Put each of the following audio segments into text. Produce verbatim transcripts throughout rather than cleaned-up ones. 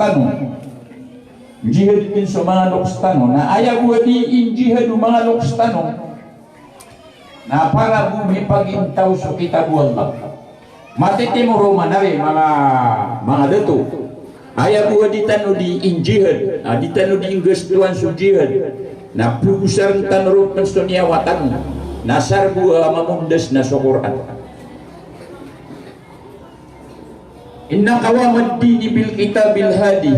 tano. Jihad dn so manga loks tano. Na aya bo a di injihad o manga loks tano na para bo mipagintaw so kitab o Allah. Matitimor o manari manga, manga dato. Aya bo a di tano di injihad, a di tano di inggastoan so jihad, na pagosarn tano ron pn so niyawa tano. Na asar bo a mamondas na so Qur'an. Inna qawamad dini bil kitabil hadi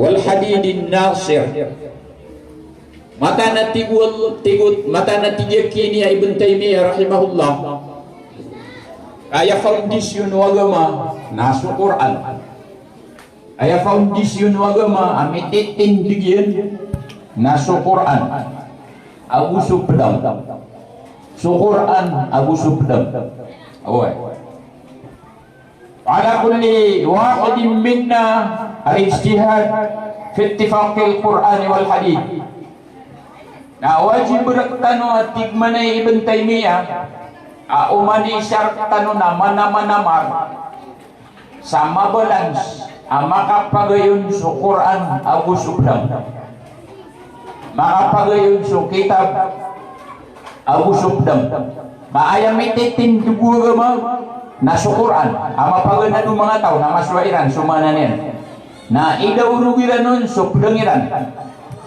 wal hadidin nasir. Mataan a tig o, tig o, mataan a tig iyan a Ibn Taymiyyah rahimahullah, aya foundation o agama na so Qur'an. Aya foundation o agama a mititindg iyan na so Qur'an ago so pd. So Qur'an ago so pd. Oway. Ala kulli wahidin minna al-ijtihad fi ittifaqil Qur'ani wal hadith. Na wajib rktano, a tig mambo i Ibn Taymiyyah, a oman i isa rktano na manamanamar sa mabalance a makapagayon so Qur'an ago so pd. Makapagayon so kitab ago so pd. Ka aya mititindg o agama na so Qur'an. A mapaganad o manga taw na masowa iran so maana niyan. Na idaolog iran on so pd iran.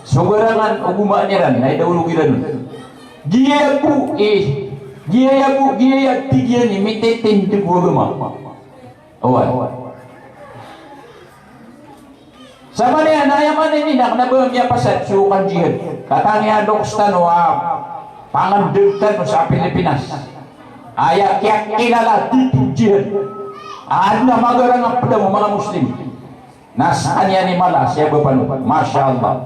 So garangan o gomaan iran na idaolog iran on. Giyaya bo i, giyaya bo, giyaya tig iyan i mititindg o agama. Oway. Sabap niyan na aya maana niyan na kna ba miyapasad so kanjihad. Katii niyan a loks tano a pangandg tano sa Pilipinas. Aya kiyakilala dito jihad. Adn a magarang a pd o manga Muslim. Na skaniyan i mala, siya ba pano. Masha Allah.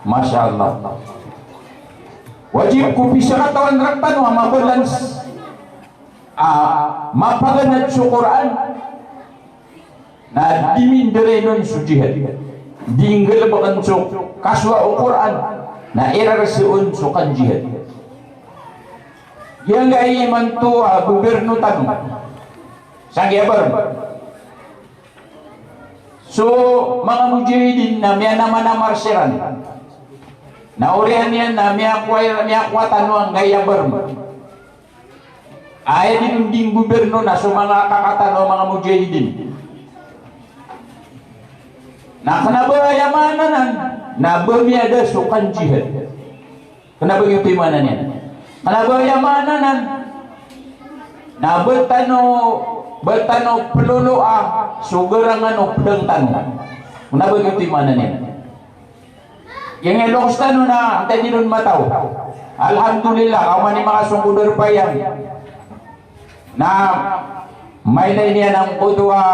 Masha Allah. Wajib ko pisakatawan rktano a mabalance a mapaganad so Qur'an na di mindaray on so jihad. Di nggalbkn so kasowa o Qur'an na irarsa on so kanjihad. Giyangkai imanto a gobyerno tano sanggiya Burma. So manga mujahidin na miyanamanamar siran. Na oriyan iyan na miyakowa, miyakowa tano angkaya Burma. Aya dn o di nggobyerno na so manga kaka tano a manga mujahidin. Na kna ba aya maana nan na ba miyada so kanjihad. Kna ba giyoto i maana niyan. Kna ba aya maana nan na ba tano, ba tano ploloa so garangan o pd tano. Kna ba giyoto i maana niyan. Giyangkai loks tano na antaa i di ron mataw. Alhamdulillah, ka oman i manga songkod a rpa iyan na mailay niyan angkoto a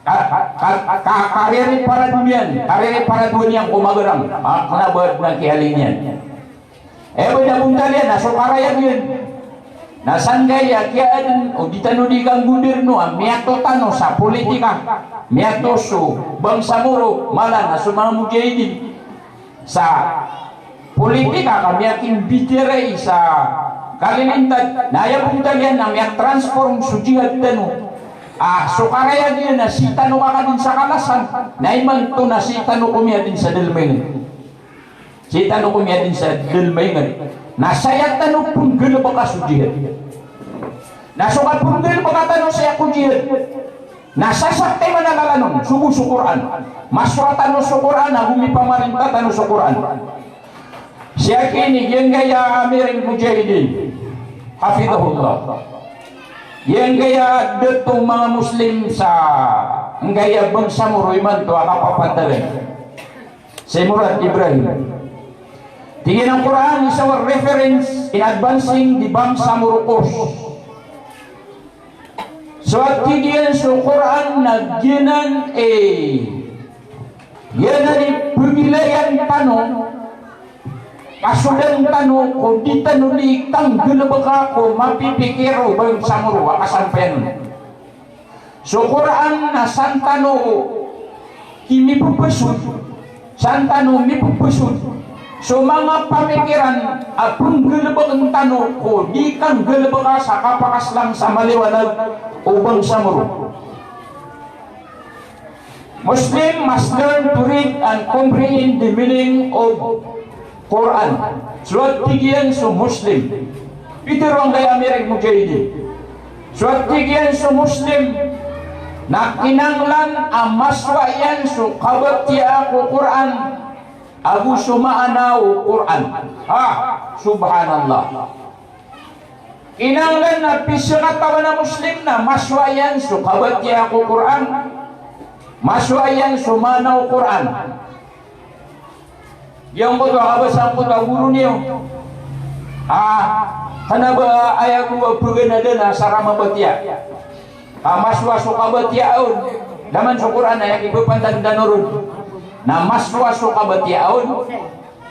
ka, ka, ka, ka, kariri para doniyan, kariri para doniyan ko magarang. A, kna ba dn a kiyailay niyan. E, ba da bontal iyan na so karayag iyan. Na sangkaya kiyaadn o di tano di kanggobyerno a miyato tano sa politika, miyato so bangsa Moro, mala na so manga mujahidin sa politika ka miyakimbitiyarai sa kalilintad. Na aya bontal iyan na miyatransform so jihad tano a so karayag iyan na sii tano kakadn sa kalasan, na imanto na sii tano komiya dn sa dalm a ingd. Sii tano komiya dn sa dalm a ingd. Na saya tano pnggalbka so jihad. Na so kapnggalbka tano saya ko jihad na sasakti man a lalan on, so bo so Qur'an. Masowa tano so Qur'an, ago mipamarinta tano so Qur'an. Siya kini giyangkaya Amirul Mujahidin, hafidhahullah. Giyangkaya dato o manga Muslim sa giyangkaya bangsa Moro imanto a kapapantagan. Si Murad Ibrahim. Tig iyan a Qur'an is our reference in advancing the bangsa Moro cause. So a tig iyan so Qur'an na giyanan i, giyanan i pgilayan tano, kasodan tano ko di tano di kanggalbka ko mapipikir o bangsa Moro a kasampayan on. So Qur'an na san tano kimipepesod, san tano mipepesod so manga pamikiran a penggalebeken tano ko di kanggalebeka sa kapakaslang sa maliwanag o bangsa Moro. Muslim must learn to read and comprehend the meaning of Quran. So tig iyan so Muslim. Pitharo angkaya Amir al-Mujahidin. So tig iyan so Muslim na kinanglan a masowa iyan so kabatiyaa ko Quran ago so maana o Quran. Ha, subhanallah. Kinanglan a pizakatawan a Muslim na masowa iyan so kabatiyaa ko Quran, masowa iyan so maana o Quran. Giyangkoto a kabasa angkoto a goro niyo. Ah, kna ba aya bo a paganadan a sa ka mabatiya. Ka masowa so kabatiyaa on. Da man so Quran a aya kipapantag tano ron. Na masowa so kabatiyaa on.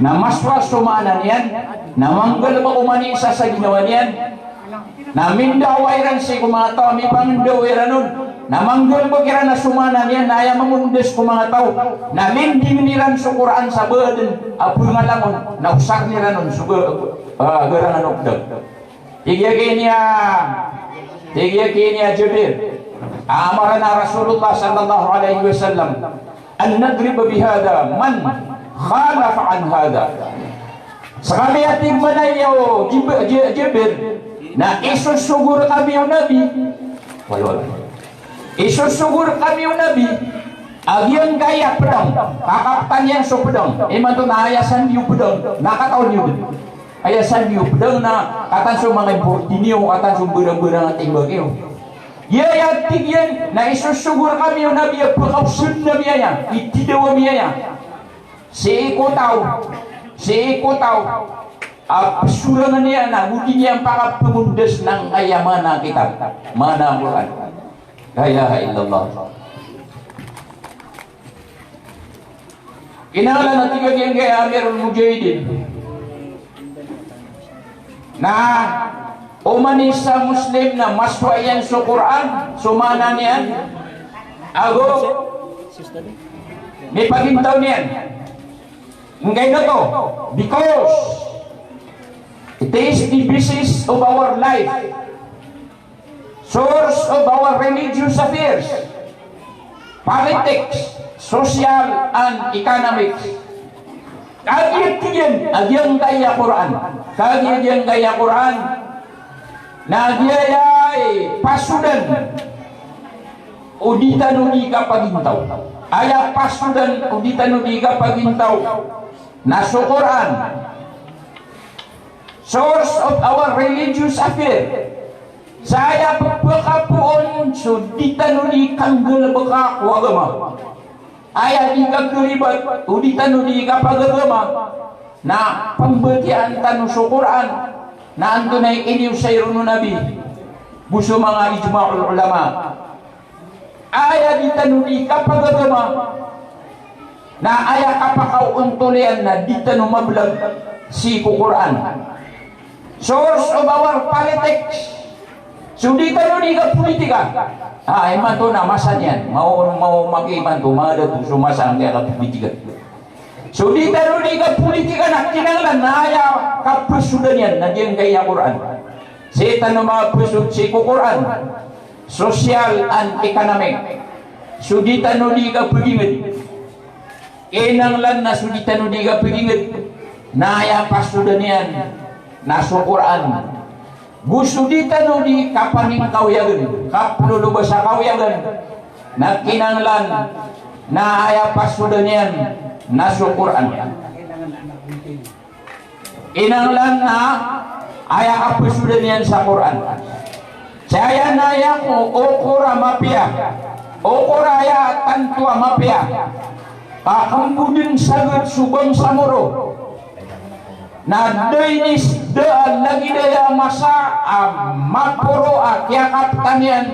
Na masowa so maana niyan. Na manggalbk oman i isa sa ginawa niyan. Na mindawa iran sii ko manga taw a mipangndawa iran on. Na manggalbk iran a so maana niyan na aya mangondas ko manga taw. Na lindingn iran so Quran sa ba dn a pngalangon. Na osarn iran on so ga-, ah, garangan o pdag. Tig iyan a, tig iyan a Jabir, amarana Rasulullah sallallahu alaihi wasallam an nadriba bihadha man khalafa an hadha. Skami, a tig mambo a Jab-, Ja-, Jabir, na isosogo rkami o Nabi. Wala, wala. Isosogo rkami o Nabi a giyangkaya pdang, kakaptan iyan so pdang. Imanto na aya sandi o pdang na katawan iyo dn. Aya sandi o pdang na katawan so manga importi niyo, katawan so barang-barang a timbang iyo. Aya tig iyan na isosogo rkami o Nabi a pkaosn ami aya, itidaw ami aya sii ko taw, sii ko taw a psorangan iyan ago di niyan pakapngondas angkaya maana a kitab, maana a Quran. La ilaha illallah. Kinanglan a tig a giyangkaya Amirul Mujahidin na oman i isa a Muslim na masowa iyan so Quran, so maana niyan, ago mipagintaw niyan. Angkaino oto? Because it is the basis of our life, source of our religious affairs, politics, social, and economics. Kagiya tig iyan a giyangkaya Quran, kagiya giyangkaya Quran na giyaya i pasodan o di tano di kapagintaw. Aya pasodan o di tano di kapagintaw na so Quran. Source of our religious affair. Sa aya pphakapoon so di tano di kanggalbka ko agama. Aya di kakaribat o di tano di kapagagama na pmbatiyaan tano so Quran. Na antonaa i iniosay ron o Nabi go so manga ijma'ul ulama. Aya di tano di kapagagama na aya kapakaontol iyan na di tano mablag sii ko Quran. Source of our politics. So di tano di kapolitika. Ah, imanto na masa niyan. Mao, mao magi imanto, madato so masa angkaya kapolitika. So di tano di kapolitika na kinanglan na aya kapasodan iyan na giyangkaya Quran. Sii tano mapasod sii ko Quran. Social and economic. So di tano di kapagingd. Kinanglan na so di tano di kapagingd na aya pasodan iyan na so Quran. Go so di tano di kapaningkawiyagn, kaplolobasa kawiyagn, na kinanglan na aya pasodan iyan na so Quran. Kinanglan na aya kapasodan iyan sa Quran. Sa aya na aya ko okor a mapiya, okor a aya tanto a mapiya, ka kmbo dn sagad so bangsa Moro na da ini s-, da a lagid aya masa a maporo a kiyakaptan iyan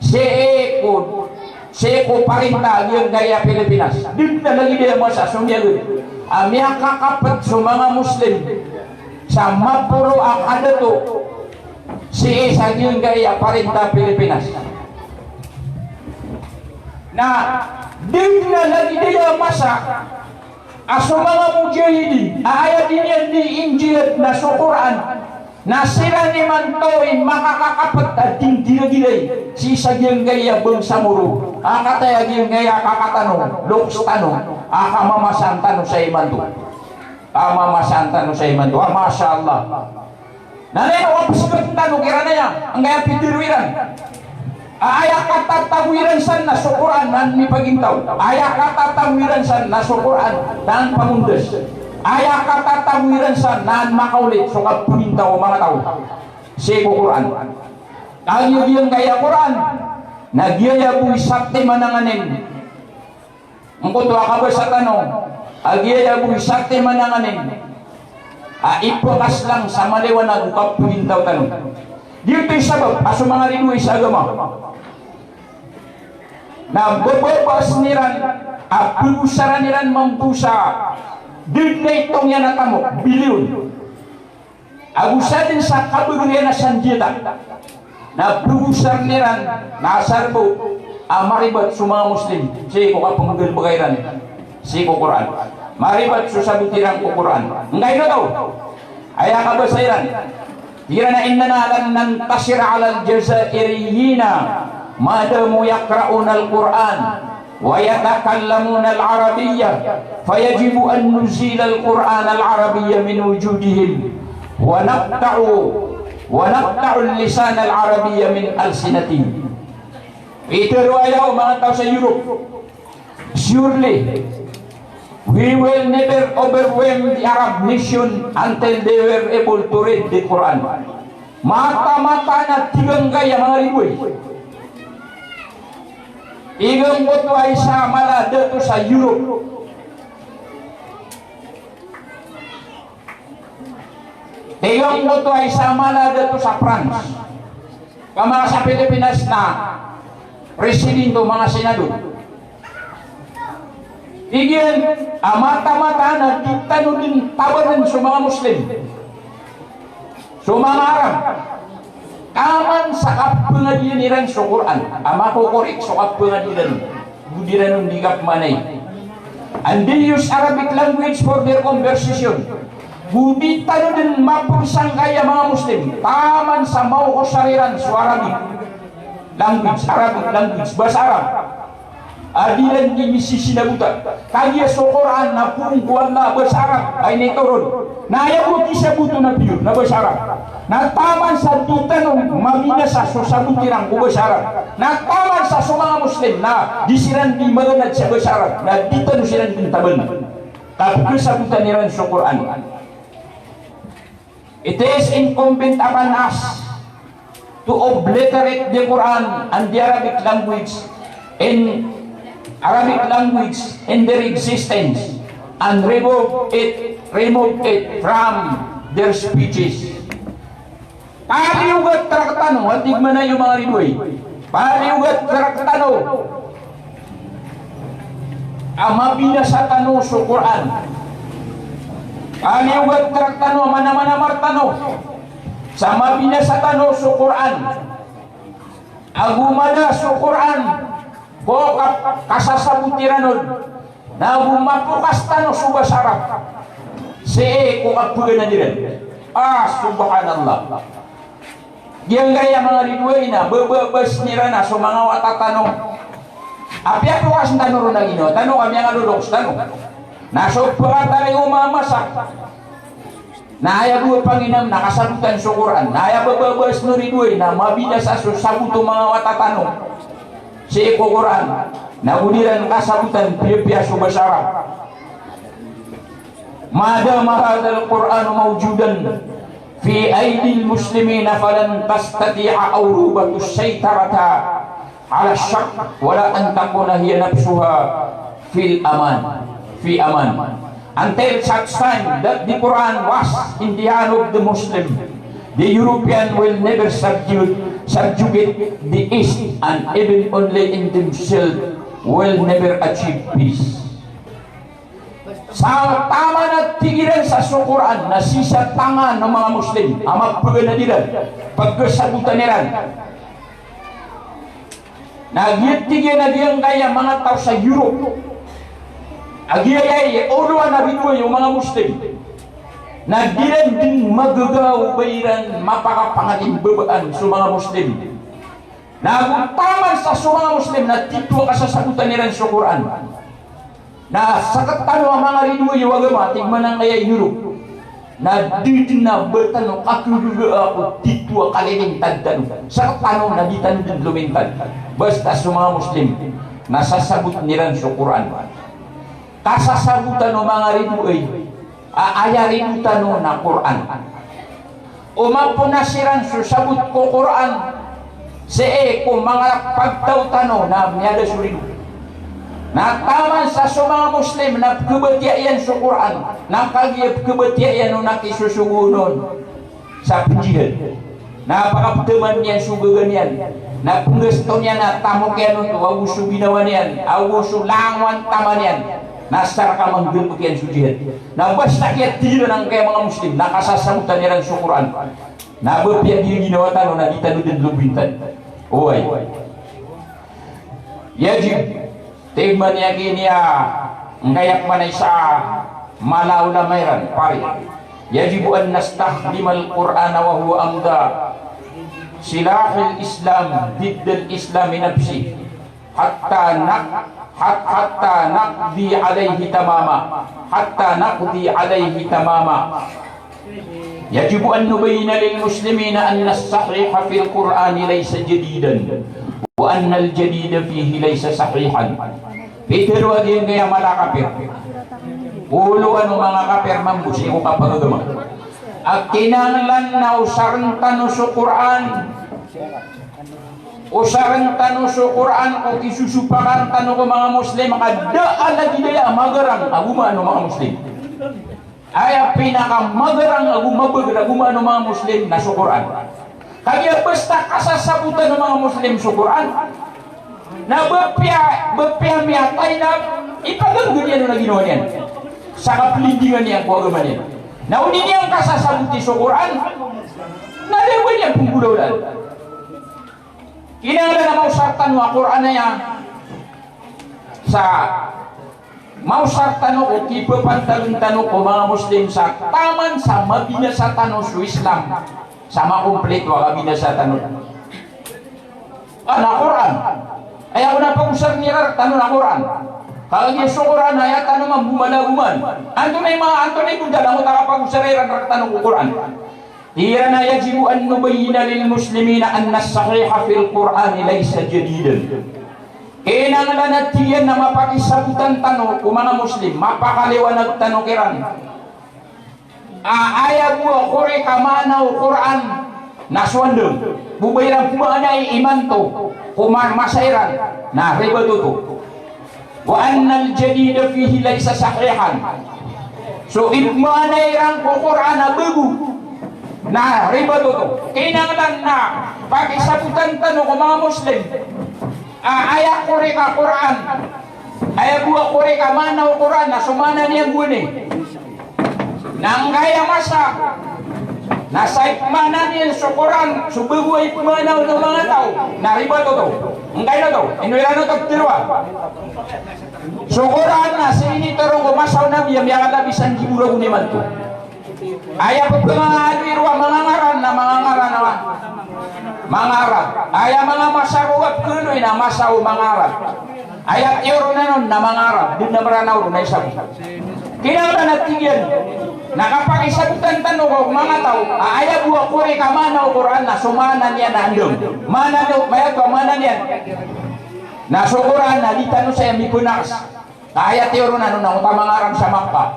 sii ko, sii ko parinta a giyangkaya Pilipinas. Da dn a lagid aya masa so miyagd a miyakakapd so manga Muslim sa maporo a kadato sii sa giyangkaya parinta Pilipinas. Na da dn a lagid aya masa a so manga mujahidin a aya di niyan di injihad na so Quran, Na siran imanto i makakakapet a dinggiregirey sii sa giyangkaya bangsa Moro a kataya giyangkaya kaka tano, loks tano, a kamamasaan tano sa imanto. Kamamasaan tano sa imanto. Ah, Masha Allah. Na ino a psgn tano kiran aya, angkaya pitharo iran a aya katatago iran san na so Qur'an na an mipagintaw. Aya katatago iran san na so Qur'an na an pamondas. Aya katatago iran san na an makaolid so kapagintaw o manga taw sii ko Qur'an. Kagiya giyangkaya Qur'an na giyaya bo i satiman angkanin. Angkoto a kabasa tano a giyaya bo i satiman angkanin a ipakaslang sa maliwanag o kapagintaw tano. Giyoto i sabap a so manga ridoay sa agama na bababasn iran a pgosaran iran mambo sa dn a itong iyan a tamok, bilyon. Ago sadn sa kabagr iyan a sandiyata na pgosarn iran na asar bo a maribat so manga Muslim sii ko kapnggalbka iran sii ko Qur'an. Maribat so sabot iran ko Qur'an. Angkaino oto? Aya kabasa iran. Tig iran a, "Innana lan nantasira alal Jazairiyina ma damu yaqra'unal Qur'an wa yatakallamunal Arabiyyah, fayajibu an nuzilal Qur'anal Arabiyya min wujudihim, wa naqta'u, wa naqta'ul lisanal Arabiyya min alsinatihim." Pitharo aya o manga taw sa Europe, "Surely, we will never overwhelm the Arab nation until they were able to read the Quran." Mataan, mataan a tig angkaya manga ridoay. Tig angkoto a isa a mala a dato sa Europe. Tig angkoto a isa a mala a dato sa France. Ka manga sa Pilipinas na presidente o manga senador. Tig iyan a mataan, mataan a di tano dn tabanan so manga Muslim, so manga Arab, taman sa kapngadian iran so Qur'an, a makokorik so kapngadian iran, go di iran on di kapmanay. And they use Arabic language for their conversation. Go di tano dn mapsangkaya manga Muslim, taman sa maokosar iran so Arabic language, Arabic language, basa Arab. A di iran di misisinabotan. Kagiya so Qur'an na poon ko Allah a basa Arab a initoron. Na aya bo a kisaboto na pure na basa Arab. Na taman sa di tano mabinasa so sabot iran ko basa Arab. Na taman sa so manga Muslim na di siran di maganad sa basa Arab, na di tano siran di tabanan. Ka pkhasabotan iran so Qur'an. It is incumbent upon us to obliterate the Quran and the Arabic language in Arabic language in their existence and remove it, remove it from their speeches. Paliyogat rktano, a tig mambo o manga ridoay. Paliyogat rktano a mabinasa tano so Qur'an. Paliyogat rktano a manamanamar tano sa mabinasa tano so Qur'an. Ago mada so Qur'an ko ka-, kasasabot iran on. Na ago mapokas tano so basa Arab sii ko kapganad iran. Ah, subhanallah. Giyangkaya manga ridoay na bababasn iran a so manga wata tano. Apiya pokasn tano ron a ginawa tano, ka miyangaloloks tano. Na so pkatarigo mamasa. Na aya bo a panginam na kasabotan so Qur'an. Na aya bababasn o ridoay na mabinasa so sabot o manga wata tano sii ko Qur'an. Na go di iran kasabotan piyapiya so basa Arab. Ma dama hadhal Qur'anu mawjudan fi aidil muslimina falan tastati'a awrubatus saytarata ala shakk wala an takuna hiya nafsuha fil aman, fi aman. Until such time that the Quran was in the hand of the Muslim, the European will never subjugate, subjugate the East, and even only in themselves will never achieve peace. Sa taman a tig iran sa so Qur'an na sii sa tangan o manga Muslim a mapganad iran, pagkasabotan iran. Na giya tig iyan a giyangkaya manga taw sa Europe a giyaya i olowan a ridoay o manga Muslim. Na di ran dn magaga o ba iran mapakapangalimbabaan so manga Muslim. Na ago taman sa so manga Muslim na titho a kasasabotan iran so Qur'an. Na sktano a manga ridoay o agama, tig man angkaya i Europe, na di dn a ba tano kakagagaa ko titho a kalilintad tano. Sktano na di tano dn lomintad. Basta so manga Muslim na sasabotn iran so Qur'an. Kasasabotan o manga ridoay a aya rido tano na Qur'an. O maponas iran so sabot ko Qur'an sii ko manga pagtaw tano na miyada so rido. Na taman sa so manga Muslim na pkhabatiya iyan so Qur'an, na kagiya pkhabatiya iyan on na kisosogoon on sa pjihad. Na pakaptaman iyan so gaga niyan. Na pnggasto niyan na tamok iyan oto, ago so ginawa niyan, ago so langowan taman iyan. Na asar ka manggalbk iyan so jihad. Na basta kiyatig iran angkaya manga Muslim, na kasasabotan iran so Qur'an. Na apiya di ginawa tano, na di tano dn lomintad. Oway. Yajib. Tig man iyan giya angkaya pman a isa a mala a ulama iran, pari. Yajibu an nastakhdimal Qur'ana wa huwa amda silahil Islam diddal Islami nafsihi. Hatta nak-, hat-, hatta naqdi alayhi tamama. Hatta naqdi alayhi tamama. Yajibu an nubayyina lil muslimina anna as-sahiha fil Qur'ani laysa jadidan, wa anna al-jadida fihi laysa sahihan. Pitharo a giyangkaya mala a kapir. Olowan o manga kapir mambo sii ko kapagagama. A kinanglan na osarn tano so Qur'an. Osarn tano so Qur'an ko kisosopakan tano ko manga Muslim, ka da a lagid aya a magarang ago maan o manga Muslim. Aya pinakamagarang ago mabagr ago maan o manga Muslim na so Qur'an. Kagiya basta kasasabotan o manga Muslim so Qur'an, na ba piya, ba piya miyatay na ipaganggn iyan on a ginawa niyan sa kaplindingan iyan ko agama niyan. Na o di niyan kasasaboti so Qur'an, na da a ba niyan pnggolawlaan. Kinanglan a maosar tano a Qur'an aya sa maosar tano ko kipapantagn tano ko manga Muslim sa taman sa mabinasa tano so Islam, sa makomplito a kabinasa tano. A, na Qur'an. Aya kon a pagosarn iran rktano na Qur'an. Kagiya so Qur'an aya tano mambo mala ago maan. Antonaa i ma-, antonaa i bontal angkoto a kapagosara iran rktano ko Qur'an? Tig iran a yajibu an nubayyina lil muslimina anna as-sahiha fil Qur'ani laysa jadidan. Kinanglan a tig iyan na mapakisabotan tano ko manga Muslim, mapakaliwanag tano kiran a aya bo a korek a maana o Qur'an na so andang. Bo ba iran pmaanai imanto ko ma-, masa iran na ribat oto. Wa annal jadida fihi laysa sahihan. So ipmaana iran ko Qur'an a bago na ribat oto. Kinanglan na pakisabotan tano ko manga Muslim a aya korek a Qur'an, aya bo a korek a maana o Qur'an na so maana niyan gowani. Na angkaya masa na sa ipmaana niyan so Qur'an, so bago a ipmaana o manga taw, na ribat oto. Angkaino oto? Ino iran oto ptharoa? So Qur'an na sii initoron ko masa o Nabi a miyakalabi san gibo ragon imanto. Aya pphangangaloy roo a manga ngaran na manga ngaran a manga Arab. Aya manga masa roo a pkhaaloy na masa o manga Arab. Aya tiyoron anon na manga Arab, di na Mranaw ron na isa bo. Kinanglan a tig iyan na kapakisabotan tano ko manga taw a aya bo a korek a maana o Qur'an na so maana niyan na andang. Maana niyan, mayato a maana niyan na so Qur'an na di tano saya mipenakas. Ka aya tiyoron anon na oto a manga Arab sa Makkah.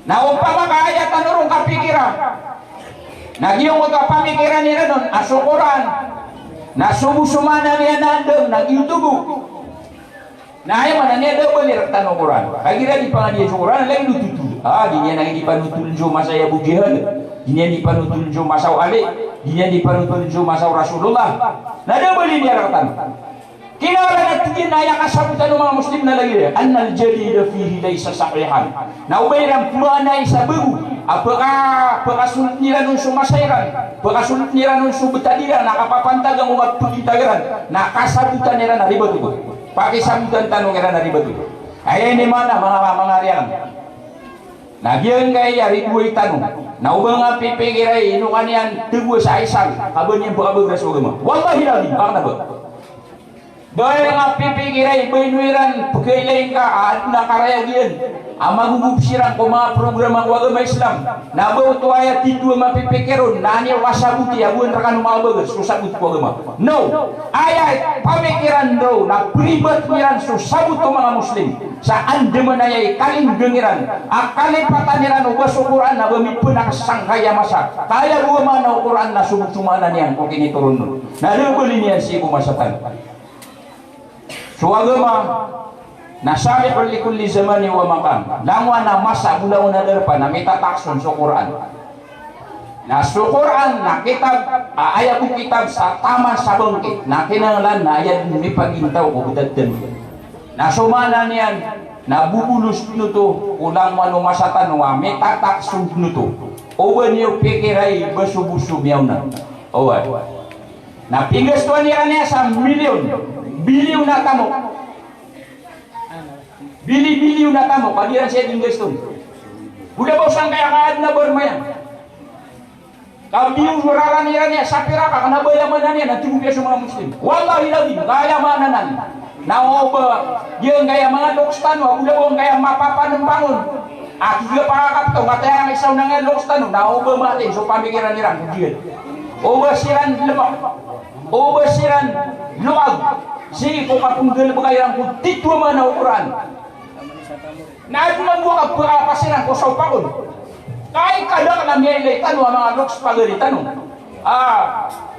Na opama ka aya tano ron kapikira na giyangkoto a pamikiran iran on a so Qur'an na so bo so maana niyan na andang na giyoto bo. Na aya maana niyan da a bali rktano o Qur'an. Kagiya di pangadiyai so Qur'an, lagid o totol. A, di niyan lagid ipanotol so masa i Abu Jahal. Di niyan ipanotol so masa o Ali. Di niyan ipanotol so masa o Rasulullah. Na da a bali niyan rktano. Kinanglan a tig iyan na aya kasabotan o manga Muslim na lagid aya, annal jadida fihi laysa sahihan. Na o ba iran pmaanai sa bago a pka-, pkasolotn iran on so masa iran, pkasolotn iran on so btad iran, na kapapantagan ko kapagitag iran, na kasabotan iran a ribat oto. Pakisabotan tano kiran a ribat oto. Aya ini maana, manga, manga ari akn. Na giyangkaya ridoay tano. Na o ba nga pipikira i ino ka niyan tagoa sa isang, ka ba niyan pakabagra so agama. Wallahil azim, ba kna ba. Ba nga pipikira i ba ino iran pkhailay ngka a adn a karayag iyan a magogop siran ko manga programa ko agama Islam. Na ba oto aya titho a mapipikir on, na aya kasaboti a gowani rkano makabagra so sabot ko agama. No. Aya pamikiran roo na pribat iran so sabot o manga Muslim. Sa andamanaya i kalinggang iran a kalipatan iran o ba so Qur'an na ba mipnakasangkaya masa. Ka aya bo a maana o Qur'an na so bo so maana niyan ko kinitoron on. Na da a bali niyan sii ko masa tano. So agama na salihun li kulli zamanin wa makan. Langowan a masa, bo langowan a darpa na mitatakson so Qur'an. Na so Qur'an na kitab, a, aya bo kitab sa taman sa bangkit, na kinanglan na aya dn mipagintaw ko btad dn. Na so maana niyan na bobolos dn oto ko langowan o masa tano a mitatakson dn oto. O ba niyo pikira i ba so bo so miyaona. Oway. Na pinggastoan iran iyan sa milyon, bilyon a tamok. Bili-bilyon a tamok a di iran saya inggaston. Bo da ba o sangkaya kaadn a barma iyan. Ka biyoraran iran iyan sa pirak a kna ba aya maana niyan na tig o piya so manga Muslim. Wallahil azim, ka aya maana nan. Na o ba giyangkaya manga loks tano a bo da ba o angkaya mapapanmpang on. A tig a pakakaptaw, matay a isa on angkaya loks tano, na o ba matay so pamikiran iran ko jihad. O ba siran lmak. O ba siran loag sii ko kapnggalbka iran ko titho a maana o Qur'an. Na adn mambo a kapasiran ko sawpak on. Ka aya kadaklan a miyailay tano a manga loks pagari tano a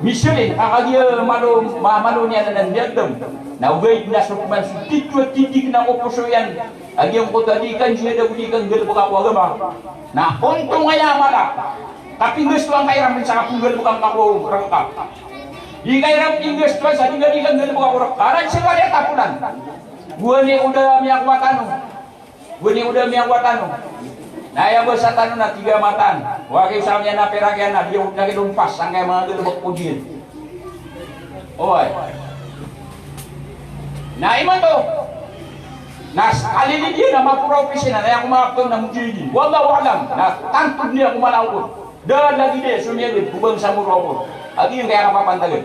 misilin a kagiya malo, ma-, malo niyan anan miyagdam. Na ogaid na so pman so titho a titik na ko poso iyan a giyangkoto a di kanjihad ago di kanggalbka ko agama. Na ontong aya mala. Kapinggastoan ka iran pn sa kapnggalbka ngka ko rk. Di ka iran pinggastoan sa di ka, di kanggalbka ko rk. Anan sa kaliya tapolan. Gowani o da miyakowa tano. Gowani o da miyakowa tano. Na aya basa tano na tiga matan. Wa ki sa miyan a pirak iyan na di o da kilompas sangkaya manga galbk ko jihad. Oway. Na imanto. Na s-, kalilid iyan a maporo a opisina, na aya ko manga pthaw na mujahidin. Wallahu a'lam. Na tanto dn iyan ko mala a okor. Da lagid iyan so miyagad ko bangsa Moro a okor. A giyangkaya kapapantagan.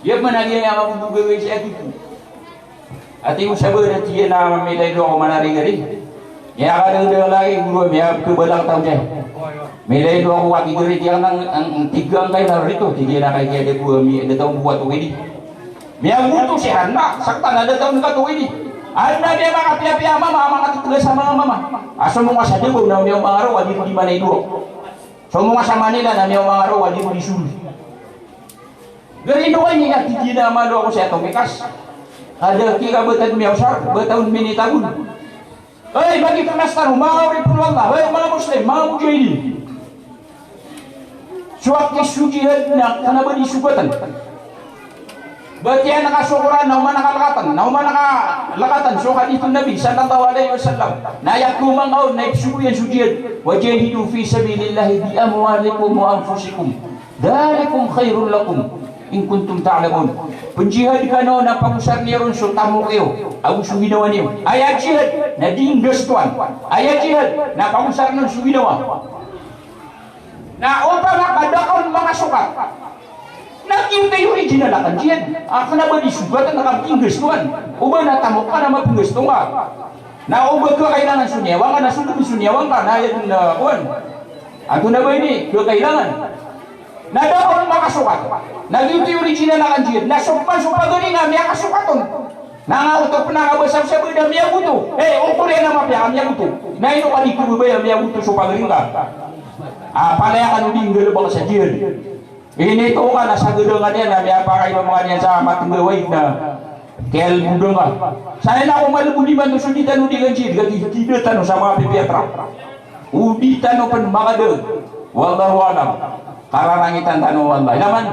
Iya pman a giyangkaya mabobogagay sii a gipo. Ati ko sabar a tiyan a milay dowa ko manarigari. Miyakadangdang lagi goro a miyakhabalang taw niyan. Milay dowa ko wati gari tiyan a, a, tig angkai na rito, tig iyan a kay kiya da bo a mi-, da taw bo a towidi. Miyagoto si Hana, saktan a da taw ngka towidi. Hana, miyamakapiyapiya a mama, a makatetegas a manga mama. A somonga sa Davao na miyaoma ngka roo a di ko di manay dowa. Somonga sa Manila na miyaoma ngka roo a di ko di solo. Gari dowa ini a tig iyan a malo ako sii a tomikas. Kada ki ka ba taw miyaosar, ba taw minitagon. Hay, ba ki pnas tano, manga oripn o Allah, hay, manga Muslim, manga mujahidin. So aki so jihad na kna ba di sogatan. Ba tiyan ka so Qur'an, na oman ka lakatan, na oman ka lakatan so hadith o Nabi sallallahu alaihi wasallam. Na aya ko manga on na ipsogo iyan so jihad. Wajahidu fi sabilillahi bi amwalikum wa anfusikum. Dhalikum khairul lakum in kuntum ta'lamun. Pnjihad kano na pagosar niyo ron so tamok iyo ago so ginawa niyo. Aya jihad na di nggastoan. Aya jihad na pagosar niyo ron so ginawa. Na opama ka da ka on makasokat, na giyoto i original a kan jihad. A kna ba di sogatan na ka di nggastoan. O ba na tamok ka na mapnggasto ka. Na o ba khakailangan so niyawa ngka na sogdn so niyawa ngka na aya dn a kowan. Antonaa ba ini khakailangan. Na da ka on makasokat. Na giyoto i original a kan jihad. Na so pman so pagari ngka miyakasokat on. Na nga oto pn a kabasabsab a da miyagoto. Eh, okor iyan a mapiya ka miyagoto. Na ino ka di khababaya a miyagoto so pagari ngka. A palaya kano di nggalbk sa jihad. Inito ka na sa gdng ka niyan na miyapakailm ka niyan sa matnggawaid na kiyalbodn ka. Sa aya na ko malbod imanto so di tano di kan jihad, ka di, di tano sa manga pipiyatra. O di tano pn makadag. Wallahu a'lam. Kararangitan tano, wallah. Ilaman.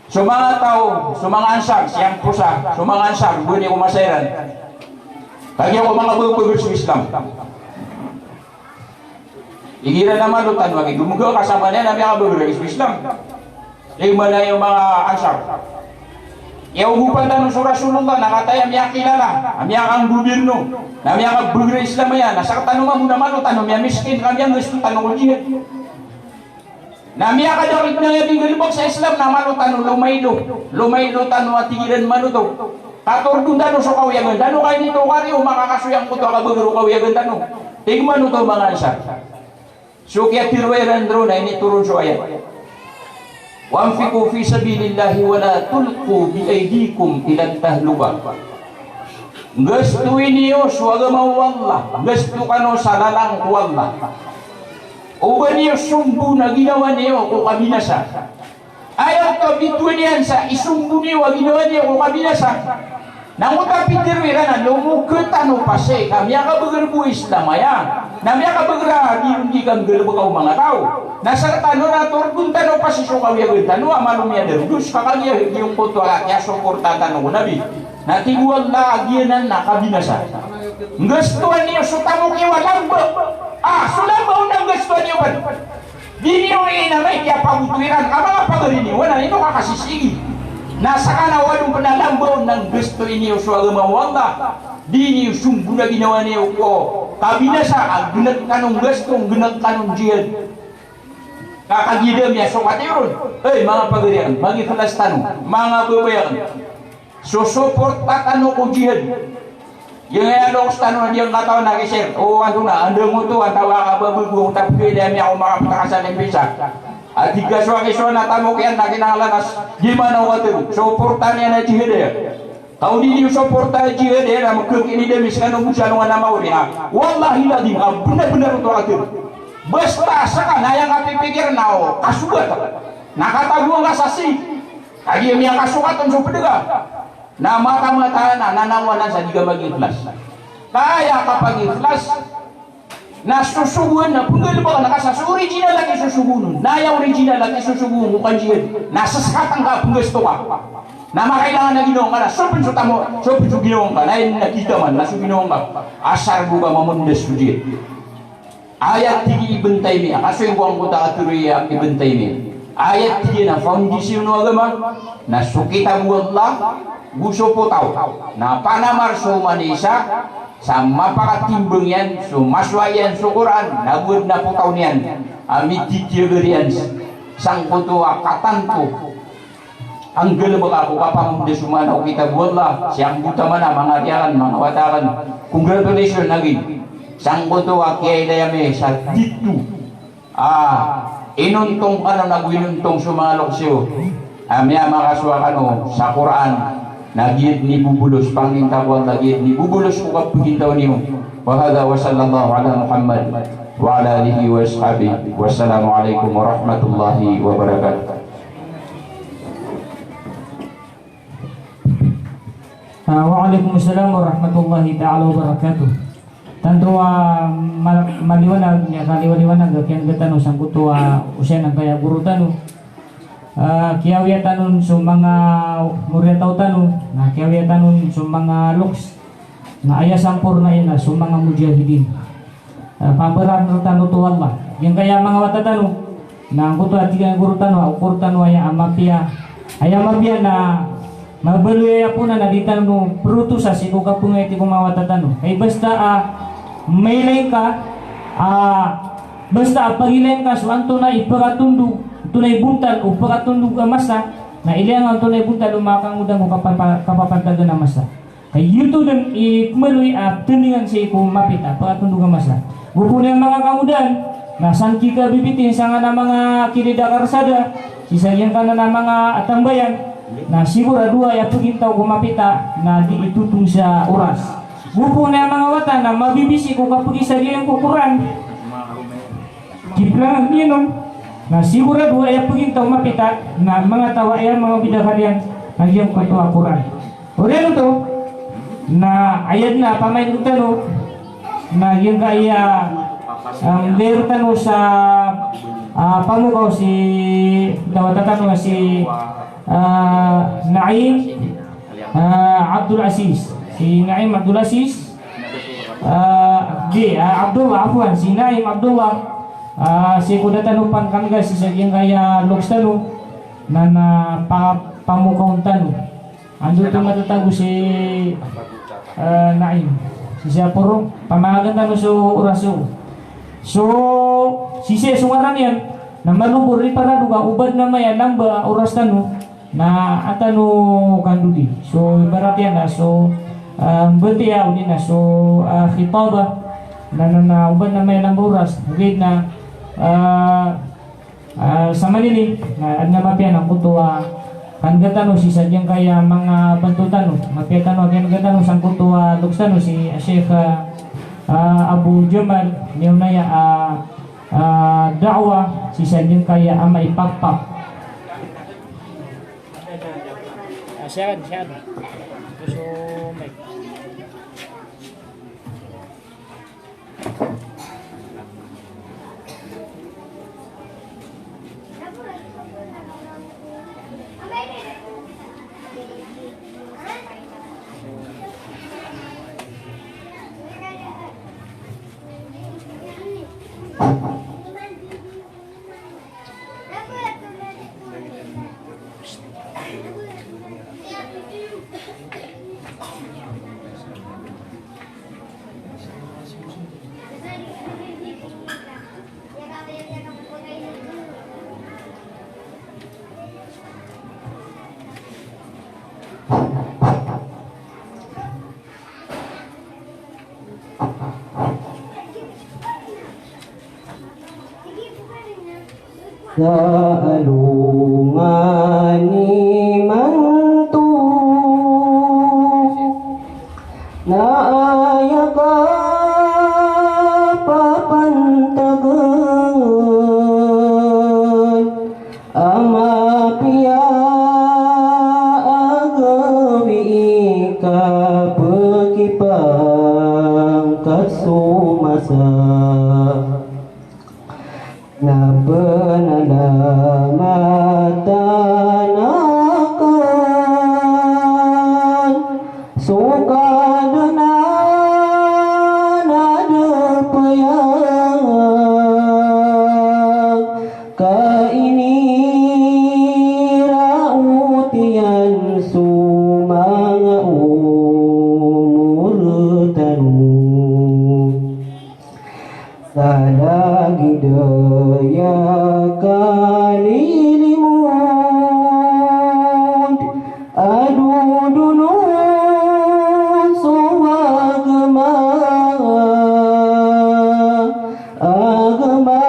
So manga taw, so manga Ansar, siyampo sa, so manga Ansar, gowani ko masa iran. Kagiya ko manga bagbagr so Islam. Igira na malo tano agi, gomagaw ka sa manga niyan a miyakabagr so Islam. Tig mambo o manga Ansar. Kiyaogopan tano so Rasulullah na kataya miyakilala, a miyakanggoberno, na miyakabagr a Islam aya, na sktano mambo na malo tano miyamiskin ka miyanggasto tano ko jihad. Na miyakadakl dn a miyanggalbk sa Islam na malo tano lomailo, lomailo tano a tig iran manoto. Katordon tano so kawiyagan tano, ka initokar iyo makakasoy angkoto a kabagr o kawiyagan tano. Tig manoto manga Ansar. So kiyatharo iran roo na initoron so ayat, "Wa anfiqu fi sabilillahi wa la tulqu bi aydikum ila tahlukah." Nggasto niyo so agama o Allah, nggasto kano sa lalan ko Allah. Oba niyo sombo na ginawa niyo ko kabinasa. Aya oto a bitowan iyan sa isombo niyo a ginawa niyo ko kabinasa. Na angkoto a pitharo iran a lomokit tano pasi ka miyakabagr bo Islam aya, na miyakabagr a di ron di kanggalbka o manga taw. Na sktano na tordon tano pasi so kawiyagan tano a malo miyadarodos ka kagiya giyangkoto a kiyasoporta tano ko Nabi. Na tig o Allah a giyanan na kabinasa. Nggastoan iyo so tamok iyo a lamba. Ah, so lamba on na nggastoan iyo pn. Di niyo inamay kiyapagoto iran a manga pagari niyo, wana ino kakasisigi. Na sakana o adn pn a lamba on na nggastoan iyo so agama o Allah. Di niyo sombo na ginawa niyo ko kabinasa a gnk kano nggasto, gnk kano jihad. Ka kagiya da miyasokat iyo ron. Hey, manga pagari akn, mag-ikhlas tano, manga babay akn. So soporta tano ko jihad. Giyangkaya loks tano na giyangkatawan a ki-share. O, antonaa, anda ngoto, antaa ka ba bgo, tapos di ami ako makaptaka sa limpisa. A tig ka so aki so na tamok iyan na kinanglan a s-, di man ako katharo. Soporta niyan a jihad aya. Ka o di niyo soporta a jihad aya na mkhakin i damis kano bo sa alongan a maori na. Wallahi al-adhim, a bnar-bnar oto a katharo. Basta a ska na aya kapipikir na o kasogat. Na katagoan ka sa sii. Kagiya miyakasokat on so pd ka. Na mataan-mataan a nanawanan sa di ka mag-ikhlas. Ka aya kapag-ikhlas na sosogoan na pnggalbkn ka sa so original a kisosogoon on. Na aya original a kisosogoon ko kanjihad na sskatn ka a pnggasto ka. Na makailangan a ginawa ngka na so pn so tamok, so pn so ginawa ngka. Na aya na kitaman na so ginawa ngka. Asar bo ka mamondas so jihad. Aya tig i Ibn Taymiyyah, ka so iwangkoto a katharo i Ibn Taymiyyah. Aya tig iyan a foundation o agama na so kitab o Allah, go so potaw. Na panamar so oman i isa sa mapakatimbang iyan so masowa iyan so Qur'an, na go adn a potaw niyan a mititiyagar iyan sangkoto a katanto. Anggalbk ako ko kapamondas o maana o kitab o Allah, sii angkoto a maana, manga ari akn, manga wata akn. Congratulations agin. Sangkoto a kiyailay ami sa tito a inontong kano nago inontong so manga loks iyo. A miyamakasowa kano sa Qur'an, na giya dn i bobolos, pangnin ta ko Allah, giya dn i bobolos ko kapagintaw niyo. Wa hadha wa sallallahu ala Muhammad wa ala alihi wa ashabihi. Wassalamu alaikum warahmatullahi wabarakatuh. Ah, wa alaikum salam warahmatullahi ta'ala wabarakatuh. Tanto a ma-, maliwanag, miyakaliwaliwanag a kiyan'ga tano sangkoto a osayan angkaya goro tano. Ah, kiyawiya tano on so manga moriyataw tano, na kiyawiya tano on so manga loks, na aya samporna iyan na so manga mujahidin. Ah, pambaraan tano to Allah. Giyangkaya manga wata tano, na angkoto a tig a goro tano, a okor tano aya a mapiya. Aya mapiya na mabaloy aya pona na di tano protosa sii ko kapangayati ko manga wata tano. Hay basta a mailay ka, a basta a pagilay ka so antonaa i pakatondog, antonaa i bontal o pakatondog a masa, na ilay nga antonaa i bontal o makangodaan ko kapapa-, kapapantagan a masa. Ka giyoto dn i pmbaloy a pthaningan sii ko mapita, pakatondog a masa. Go pn aya manga kangodaan, na san ki kabibitin sangkanan a manga kilid a karsada, sii sa giyangkanan a manga tambayan, na sigorado aya pagintaw ko mapita, na di itotong sa oras. Go pn aya manga wata, na mabibisi ko kapagisa giyangkoto a Qur'an. Kiplangan iyan on, na sigorado aya pagintaw mapita, na manga taw a aya manga bidakal iyan, na giyangkoto a Qur'an. Oriyan oto, na aya dn a pamaito tano, na giyangkaya, ah, mbayaron tano sa, ah, pamokaw si, taw a wata tano si, ah, Naim, ah, Abdul Aziz. Si Naim Abdul Aziz, ah, di, ah, Abdullah, afwan, si Naim Abdullah, ah, sii ko da tano pangkan'ga sii sa giyangkaya loks tano, na, na pa-, pamokawn tano. Ando oto matatago si, eh, Naim. Sii sa poro, pamahagan tano so oras o. So, sii sa so ngaran iyan, na malo bo riparado ka o ba adn a maya lamba a oras tano, na an tano kandodi. So, ibarat iyan na so, eh, mbatiya odi na so, eh, khitaba, na, na, na o ba adn a maya lamba a oras. Ogaid na, eh, Ah, sa Manila, na adn a mapiya na angkoto a kangga tano sii sa giyangkaya manga banto tano. Mapiya tano a kangga tano sangkoto a loks tano si Sheikh, ah, ah, Abu Jamal, miyaona aya, ah, ah, da'wa sii sa giyangkaya a maipakpak. Ah, siyan, siyan. Ito so mic. Sa alongan imanto na aya kapapantagan a mapiya a gawii ka pkipangkat so masa. Na pnalamatan akn so Kadnan a da payag ka iniraot iyan so manga omor tano. Sa lagid aya kalilimod a dodonon so agama, agama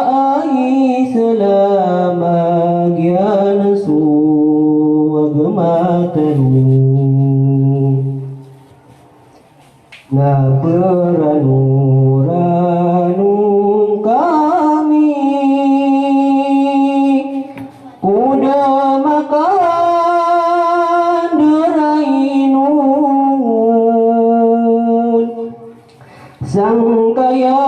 a Islam a giyanan so agama tano. Na pranoranon kami ko da makandarainon sangkaya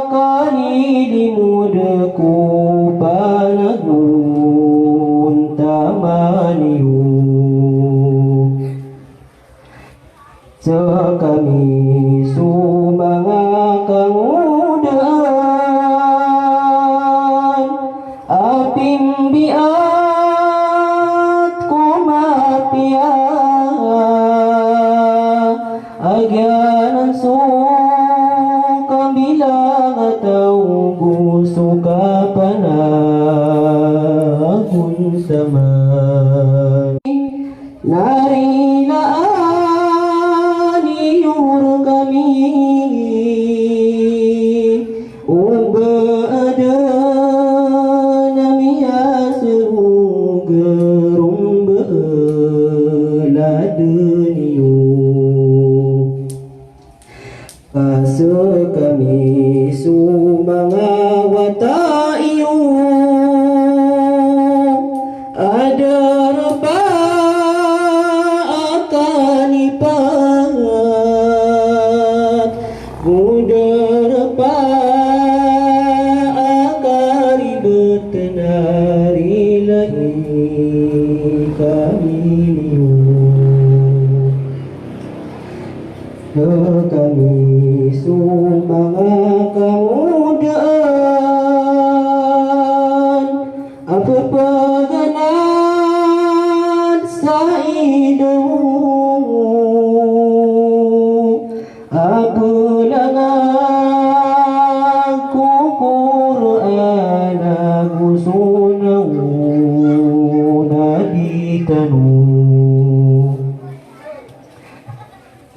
kalilimod ko panagontaman iyo. Skami so manga kangodaan a pimbiat ko mapiya a giyanan so kambilangataw go so kapanagontaman. Na rilaan iyo rkami o ba adn a miyasogo ron ba ladn iyo. Ka skami so manga wata iyo a darpa a kalipat, go darpa a karibet na rilai kami niyo. Skami so manga kangodaan a pphagana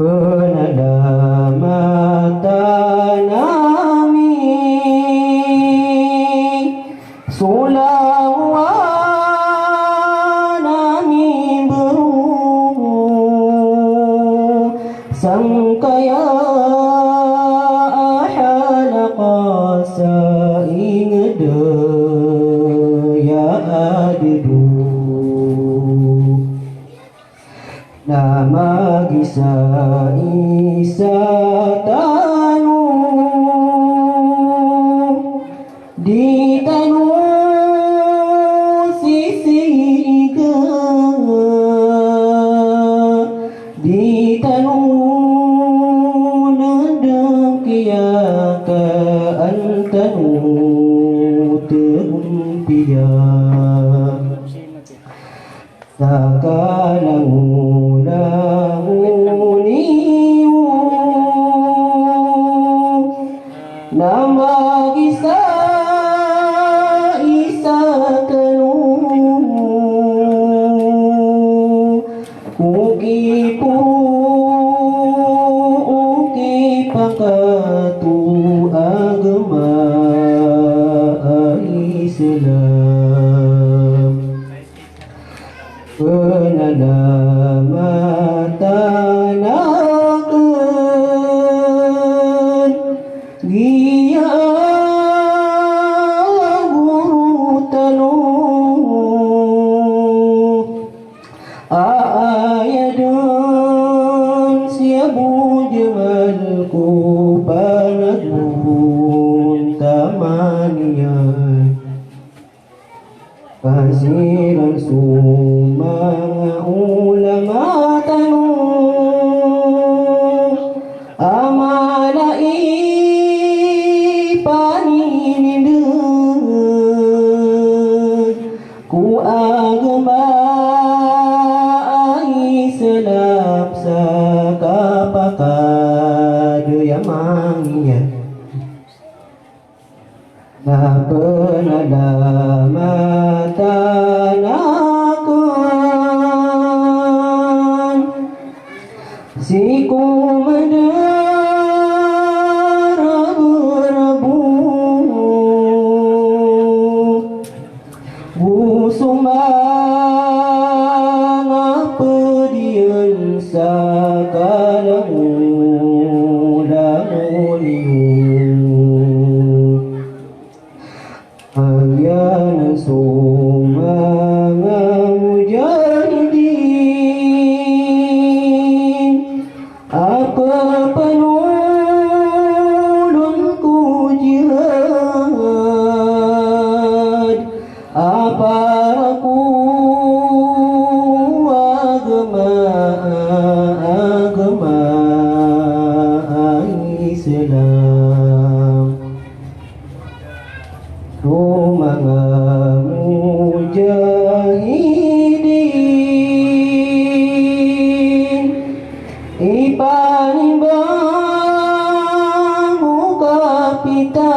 Panalamatan ami so langowan a mimbero sangkaya a halaqah sa ingd a aya a ddo. Na magisaisa tano, di tano sisii ka, di tano ndangkiyakn tano tgompiya. Sa kalangolangon iyo na magisaisa tano ko kiporo o kipakato a agama a Islam. Panalamatan akn giya a goro tano a aya dn si Abu Jamal ko panagontaman iyan. Pasiran so manga ulama tano a mala i paninindg ko agama a Islam sa kapakadaya mangiyan. Na panalamatan akn sii ko mada a rabrabo go so manga pd iyan sa kalangolangon iyo. Agiya na so manga mujahidin a pphanolon ko jihad a para ko agama, agama a Islam. So manga mujahidin i panimbang o kapita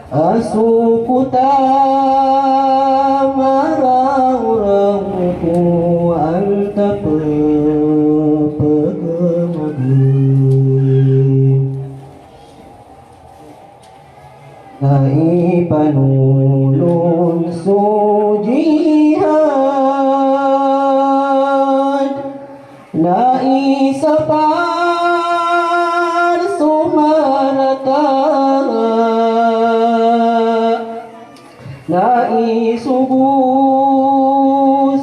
a so kota maraoraw ko antap pagmagi. Na ipanolon so jihad, na isapar so marata, na isogo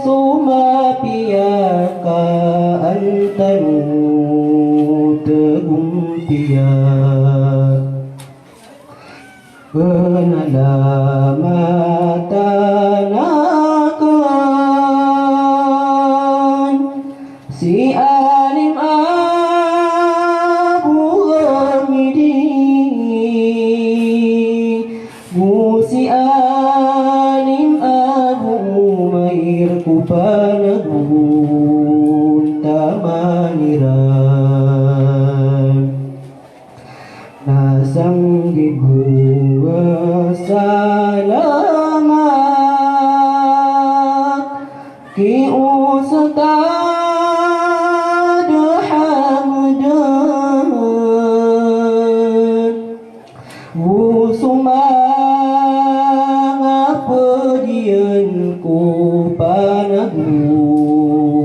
so mapiya ka an tano tagompiya. Panalamatan akn si Alim Abu Hamidin, go si Alim Abu Umair ko panagontaman iran. Na sanggit bo a salamat ki Ustadh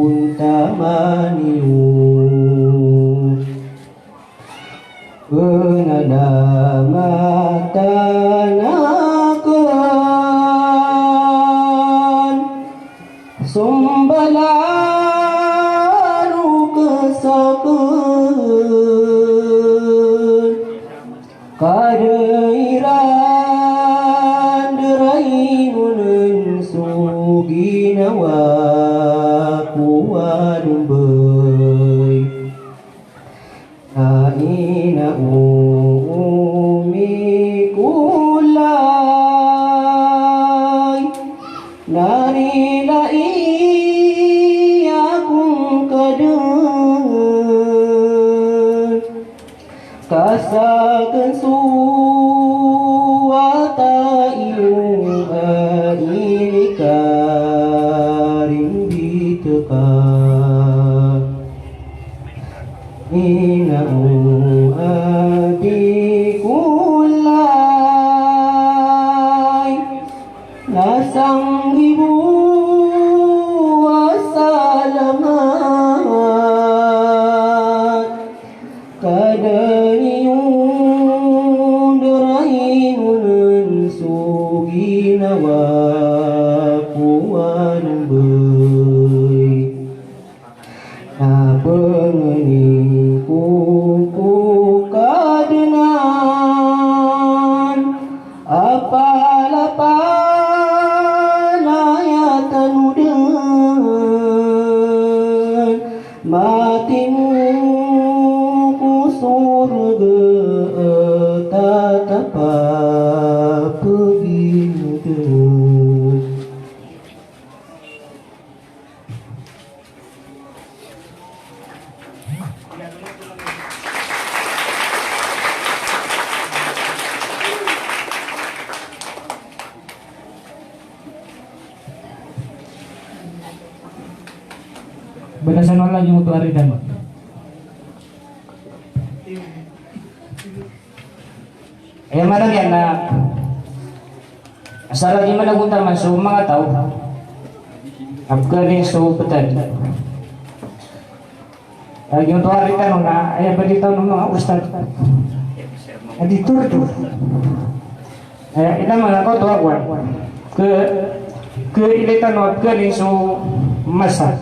Untaman iyo. Kena na matan aken, sombalan o kesaken. Ka da iran derain on so ginawa ko a lombay. Na ina o omi ko lay, na rilai akong ka den ka saken so wata iyo a inikarimbit ka. Ina o abi ko lay, na sanggibo a salamat ka da niyo derain on so ginawa ko a lombay. Na pangni ko ko Kadnan a palapalaya tano den, matimo ko sorga a tatap a paginged. Balasan o Allah giyoto a ridan. Aya maana niyan na asar a di managontaman so manga taw a pkhaling so ptad. Lagid oto a ari tano na aya ba di tano manga ustad a di turdur. Aya ina manga koto a kowan ke, ke ilay tano a pkhaling so masa.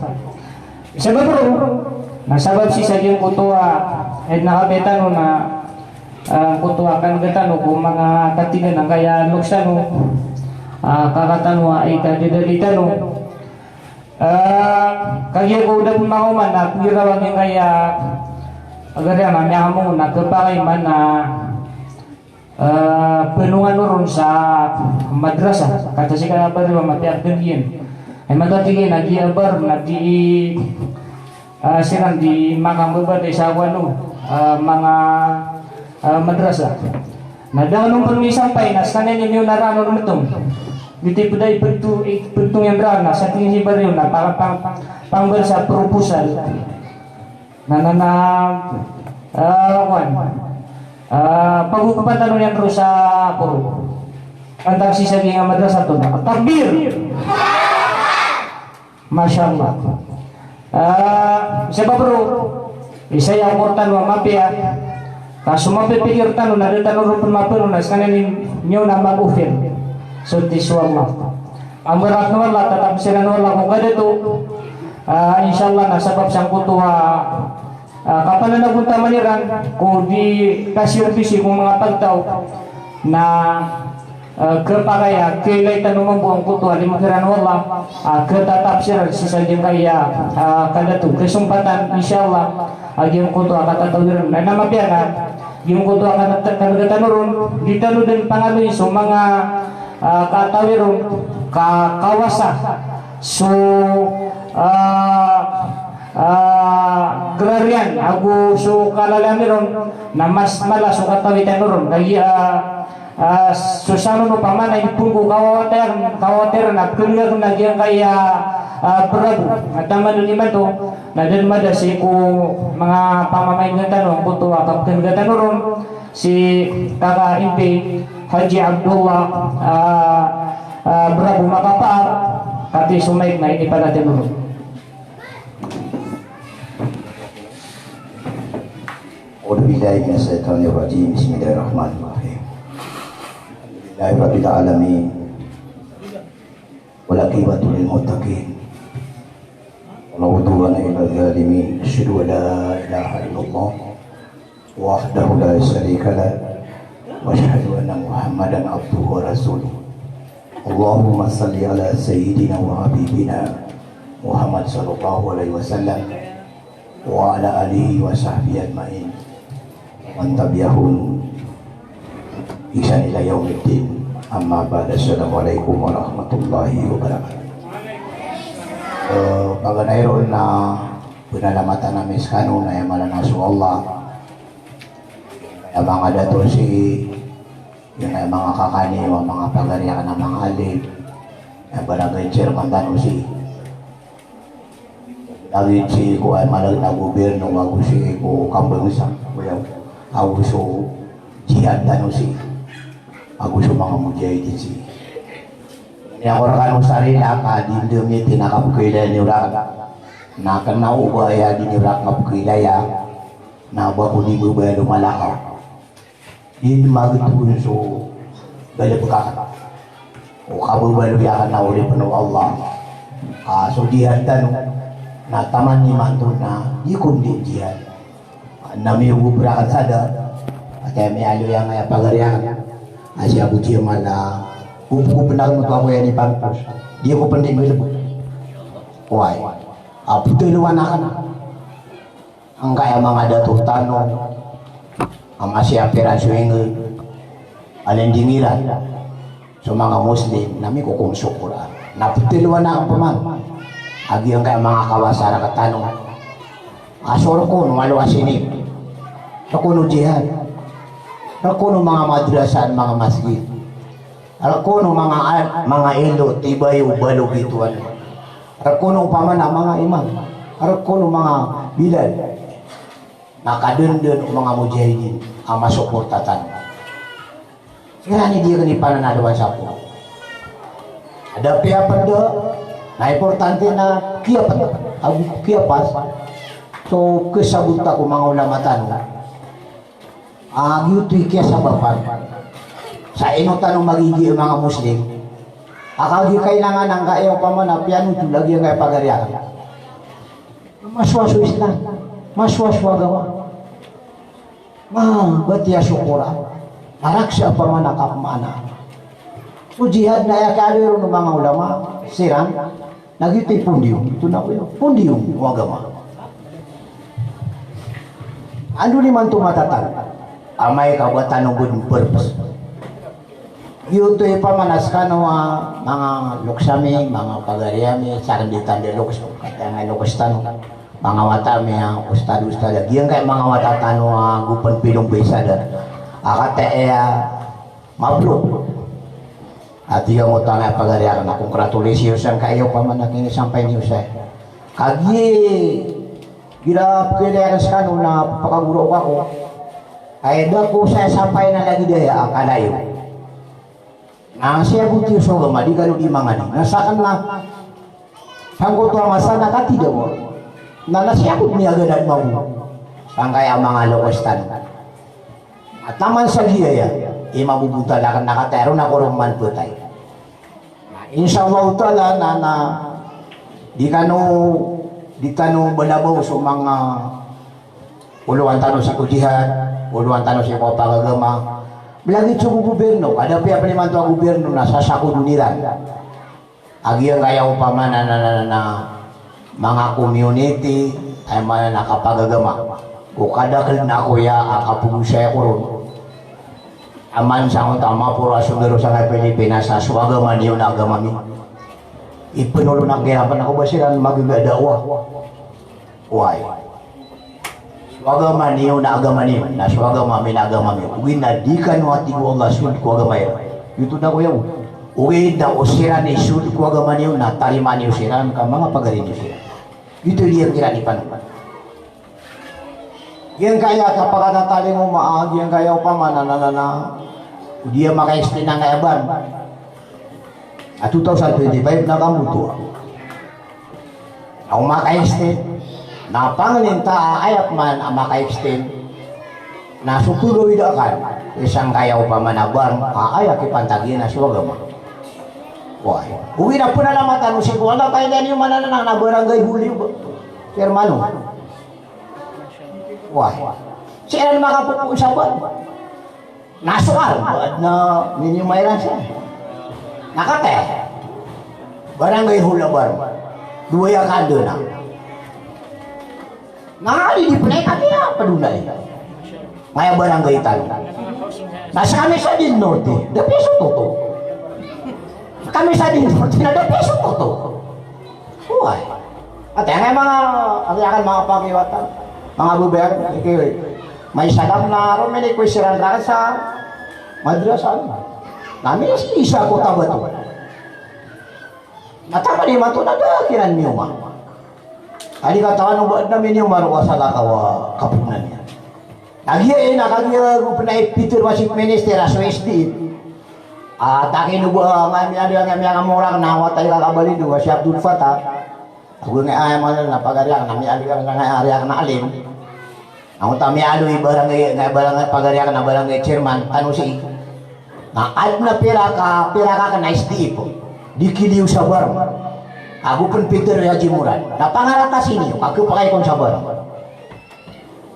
Sabap roo na sabap sii sa giyangkoto a, eh, na kabaya tano na, ah, koto a kan'g tano ko manga katigan angkaya loks tano, ah, kaka tano a ikadadali tano. Ah, kagiya ko da pman makaoma na pgiraw a giyangkaya a gariya na miyakamong na khapakay man a ah, pnongan oron sa madrasa. Kata sii ka a bariyo a mapiya a pd iyan. Ay mato a tig iyan a giya a bar na di, ah, siran di makambabaloy sa kowan o, ah, manga, ah, madrasa. Na da on pn misampay na skaniyan i miyonaran on mtong. Giyoto i pd a ipdto, ipdto iyan raan na sa tig iyan sii bariyo na pa, pa, pangbar sa proposal. Na, na, na, ah, kowan. Ah, pagogopan tano niyan roo sa poro. Antag sii sa giyangkai a madrasa oto na takbir. Masha Allah. Ah, sabap roo, isa iya a kortan wa mapiya. Ka so mapipikir tano na da tano roo pn mapno na skaniyan i niyo na mag-offer. So ti so Allah. Ambarat o Allah, tatap siran o Allah ko kadato. Ah, insha Allah na sabap sangkoto a, ah, kapananagontaman iran ko di kasirbisi ko manga pagtaw na, ah, khapakay a khailay tano mambo angkoto a limo kiran o Allah, ah, khatatap siran sii sa giyangkaya, ah, kadato. Kasumpatan, insha Allah, a giyangkoto a katatawi ron. Na mapiya na giyangkoto a kan'g tano ron, di tano dn pangaloyn so manga, ah, katawi ron, ka kawasa so, ah, ah, grariyan ago so kalalami ron, na mas mala so katawi tano ron. Kagiya, ah, ah, so sanon opama na ipon ko kawawatay, kawawatay ron a pkhan'g akn a giyangkaya, ah, brabo a taman on imanto, na da dn mada sii ko manga pamamaingan tano angkoto a kapkhan'ga tano ron si kaka M P Haji Abdullah, ah, ah, Bravo Makapaar, Pati so mic na inipanatin mo. أعوذ بالله من الشيطان الرجيم. بسم الله الرحمن الرحيم. الحمد لله رب العالمين. والعاقبة للمتقين. ولا عدوان إلا على الظالمين. أشهد أن لا إله إلا الله وحده لا شريك له، وأشهد أن محمدا عبده ورسوله. اللهم صل على سيدنا وحبيبنا محمد صلى الله عليه وسلم وعلى آله وصحبه أجمعين ومن تبعهم بإحسان إلى يوم الدين. أما بعد. السلام عليكم ورحمة الله وبركاته. Eh, paganay ron na panalamatan ami skano na aya maana na so Allah. Aya manga dato sii, aya manga kaka niyo, manga pagari akn a manga alim, aya barangay chairman tano sii. Lagid sii ko aya maana na gobirno, ago sii ko kambangsa, ko aya, ago so jihad tano sii, ago so manga mujahidin sii. Aya ko rkano sa rila ka di ndamit i na kapkhailay niyo rakn. Na kna o ba aya di niyo rakn kapkhailaya, na ba ko di babaloy o Malakaw. Di magtbn so galbk akn. O kababaloy akn na oripn o Allah. Ah, so jihad tano, na taman imanto na di ko di jihad. Na miyogo pn rakn sa da, ati ami aloy angkaya pagari akn. Asi ako tiya mala, kupkup na ako aya ni pangpos. Di ako pn di ngalbk. Oway. A ptharoon akn. Angkaya manga dato tano a masiyapiran so ingd a lindingiran so manga Muslim na mikokom so Qur'an. Na ptharoon akn pman a giyangkaya manga kawasa rktano a so rkon o alowa sini, rkon o jihad, rkon o manga madrasa, manga masgit, rkon o manga al-, manga ilo, tibay o balo gitowan. Rkon o opama na manga imam, rkon o manga bilal. Na kadndn o manga mujahidin a masuporta tano. Iran i di akn ipananalowan sa ko. Ada piya pd, na importante na kiyapat, ago kiyapas. So, kasabot ko manga ulama tano. A, giyoto i kiyasabapan sa ino tano magigii manga Muslim a kagiya kailangan angkaya opama na piyanotol a giyangkaya pagari akn. Masowa so Islam, masowa so agama. Mabatiya so Qur'an. Marak sa opama na kapmaana. So jihad na aya kaaloy ron o manga ulama siran. Na giyoto i pondiyong, ito na ko iyo, pondiyong o agama. Ando niyo man oto matatag, amay ka ba tano bo purpose. Giyoto i pamana skano a manga loks ami, manga pagari ami, sa rn di tano di loks, kataya nga loks tano. Manga wata ami a ustad, ustad, giyangkai manga wata tano a go pn pilombay sa da. A kataya Mabruk. Ati giyangkoto a pagari akn na congratulations angkaya opama na kinisampay niyo saya. Kagiya igira pkhailay akn skano na pakagoraok ako, aya da ko saya sampay na lagid aya a kala iyo. Na siyabot iyo so agama, di kano di mangadi. Na sakn na Sangkoto a masa na katida bo. Na, na siyabot niyan a ganad mambo. Sangkaya manga loks tano. Na taman sa giyaya i mabobontal akn na kataya ron ako ron man ptay. Na insha Allahu Ta'ala na, na di kano, di kano balabaw so manga olowan tano sii ko jihad, olowan tano sii ko pagagama. Lagid so gobirno, kada piya pn imanto a gobirno na sasakodon iran a giyangkaya opama na, na, na, na, na manga community, aya maana na kapagagama. Ko kadakl na koya a kapagosaya ko ron. Taman sangkoto a maporo a so garo sangkai Pilipinas a so agama niyo na agama mi. Ipnolon akn kiran pn ako ba siran magagawa. Oway. So agama niyo na agama niyo, na so agama mi na agama mi. Ogaid na di kano a tig o Allah sold ko agama iyo. Giyoto na ko iyo. Ogaid na o siran i sold ko agama niyo na tarimaa niyo siran ka manga pagari niyo siran. Giyoto i di akn kiran ipanood. Giyangkaya kapakatatalingoma a, giyangkaya opama na, na, na, na. O di a makaistina nga iban. A two thousand twenty-five na kamboto. Aw maka-extend. Na pangnin ta a aya pman a maka-extend na so pegawid akal, isang kaya opama na barm a aya kipantag iyan na so agama. Wai. Ogaid na pnalamatan o sii ko Allah Ta'ala niyo man anan na barangay hall iyo ba, chairman o. Wai. Sii ran makapopoon sa barm. Na so arm, ba adn a minimum iran sa. Na kataya. Barangay hall a barm. Dowa aya kandn a. Na adi di pn aya katiya, padonay. Maya barangay tano. Na sa kami sa Del Norte, da piya so toto. Kami sa Del Norte na da piya so toto. Oway. Ati angay manga, ati angay manga pakiwatan. Manga babayaan, iki, may isa lang na ron, minikoy siran raken sa madrasa. Na miisa ko Tabato. Na taman imanto na da kiran miyoma. Adi katawan o ba adn a miniyoma ron a salakaw a kaponan iyan. Kagiya, eh, na kagiya go pn a ipitharo a Chief Minister a so S D F. Ah, taki no ba, ah, nga miyaaloy, nga miyakamora na wata i kakabalido a si Abdul Fattah. Ago nga aya maana na pagari akn na miyaaloy akn na nga ari akn na alim. Ango ta miyaaloy i barangay, nga barangay pagari akn na barangay chairman, tano sii. Na adn a pirak a, pirak akn a S D F. Di kiliyo sa barm. Ago pn pitharo i Haji Murad. Na pangarata sii niyo, ka khapakay kon sa barm.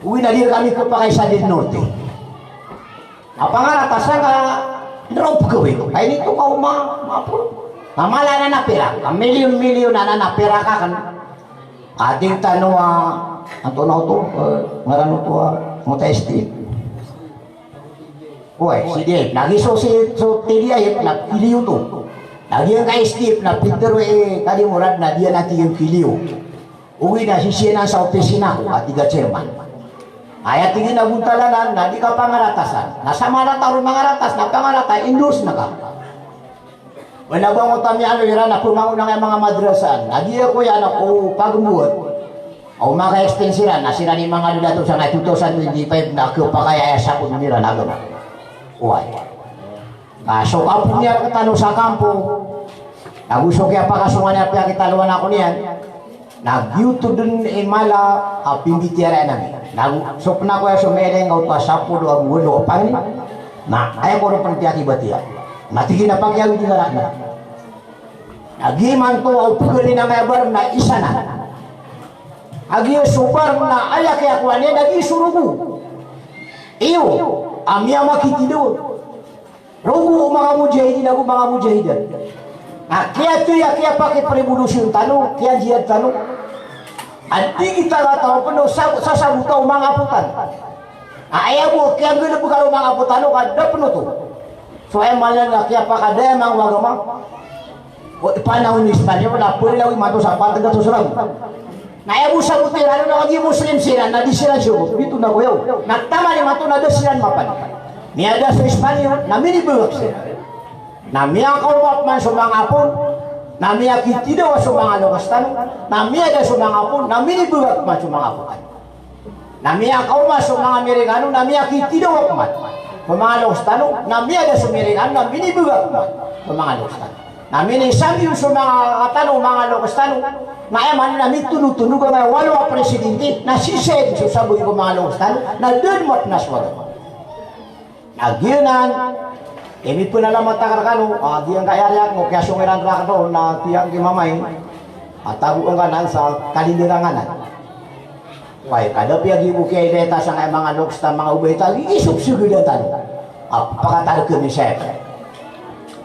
Ogaid na di rkami khapakay sa Del Norte. Na pangarata sa ka, na roo pkhawit. Ay nito ka oma, mapon. Na mala anan a pirak, ka milyon-milyon anan a pirak akn. Adi tano a, antonaa oto, eh, ngaran oto a, mota S D F. Oway, S D F. Na giya so si, so T D I F na kiliyo oto. Na giyangkai S D F na pitharo i Haji Murad na di anan tig iyan kiliyo. Ogaid na sisii anan sa opisina ko, a tig a chairman. Aya tig iyan a bontal anan, na di ka pangarata san. Na sa marata ron mangaratas, na pangarata, endorse na ka. Wala ba ngota miyaaloy iran a pmangonang a manga madrasa. Na giya ko iyan a ko pagmbowat. Aw maka-extend siran, na siran i manga dato sangkai two thousand twenty-five na khapakay a aya sakot iran a agama. Oway. Na so kapon iyan rktano sa kampo, na go so kiyapakasongan iyan a piyakitalowan ako niyan, na giyoto dn i mala a pimbitiyarai ami. Na go so pn ako aya so miyailay ngka oto a sapolo ago walo a pangni, na aya ko ron pn piyakibatiya. Na tig iyan a pakiyawi di ngarak na. Na giya imanto a opgani na maya barm na isa na. Agiya so barm na aya kiyakowa niyan na giya so rogo. Iyo, a miyamakithidawa. Rogo o manga mujahidin ago manga mujahidat. Na kiyatoya, kiyapakiprebolosyon tano, kiyajihad tano. A di kita kataw pn o sa, sasabota o manga apo tano. A aya bo kiyanggalbka o manga apo tano ka da pn oto. So aya maana na kiyapakadaya manga agama. O, ipanaw o Espanyol na pwede lawi mato sa patag ato sa lawi. Na aya bo sabot iran na lagi Muslim siran na di siran siyogot. Bito na ko yaw. Na taman imanto na da siran mapan. Miyada so Espanyol na minibagak siran. Na miyakaoma pman so manga apo on. Na miyakithidawa so manga loks tano. Na miyada so manga apo on. Na minibagak pman so manga apo tano. Na miyakaoma so manga Amerikano, na miyakithidawa pman so manga loks tano, na miyada so Amerikano, na minibagak pman so manga loks tano. Na minisambi on so manga tano, manga loks tano, na aya maana na mitonotonog angkaya walo a presidente, na sisii so sabagi ko manga loks tano, na da dn matnas walo. Na giyanan, eh, mipnalamat akn rkano, a, giyangkaya ari akn, o kiyasong iran rakn on, na tiyangki mamay, a, tago angka nan sa Kalilirangan anan. Wai, kada piyagibo kiyailay ta sangkaya manga loks ta manga obay ta, gisop so gdatan. A, pakatark ami saya.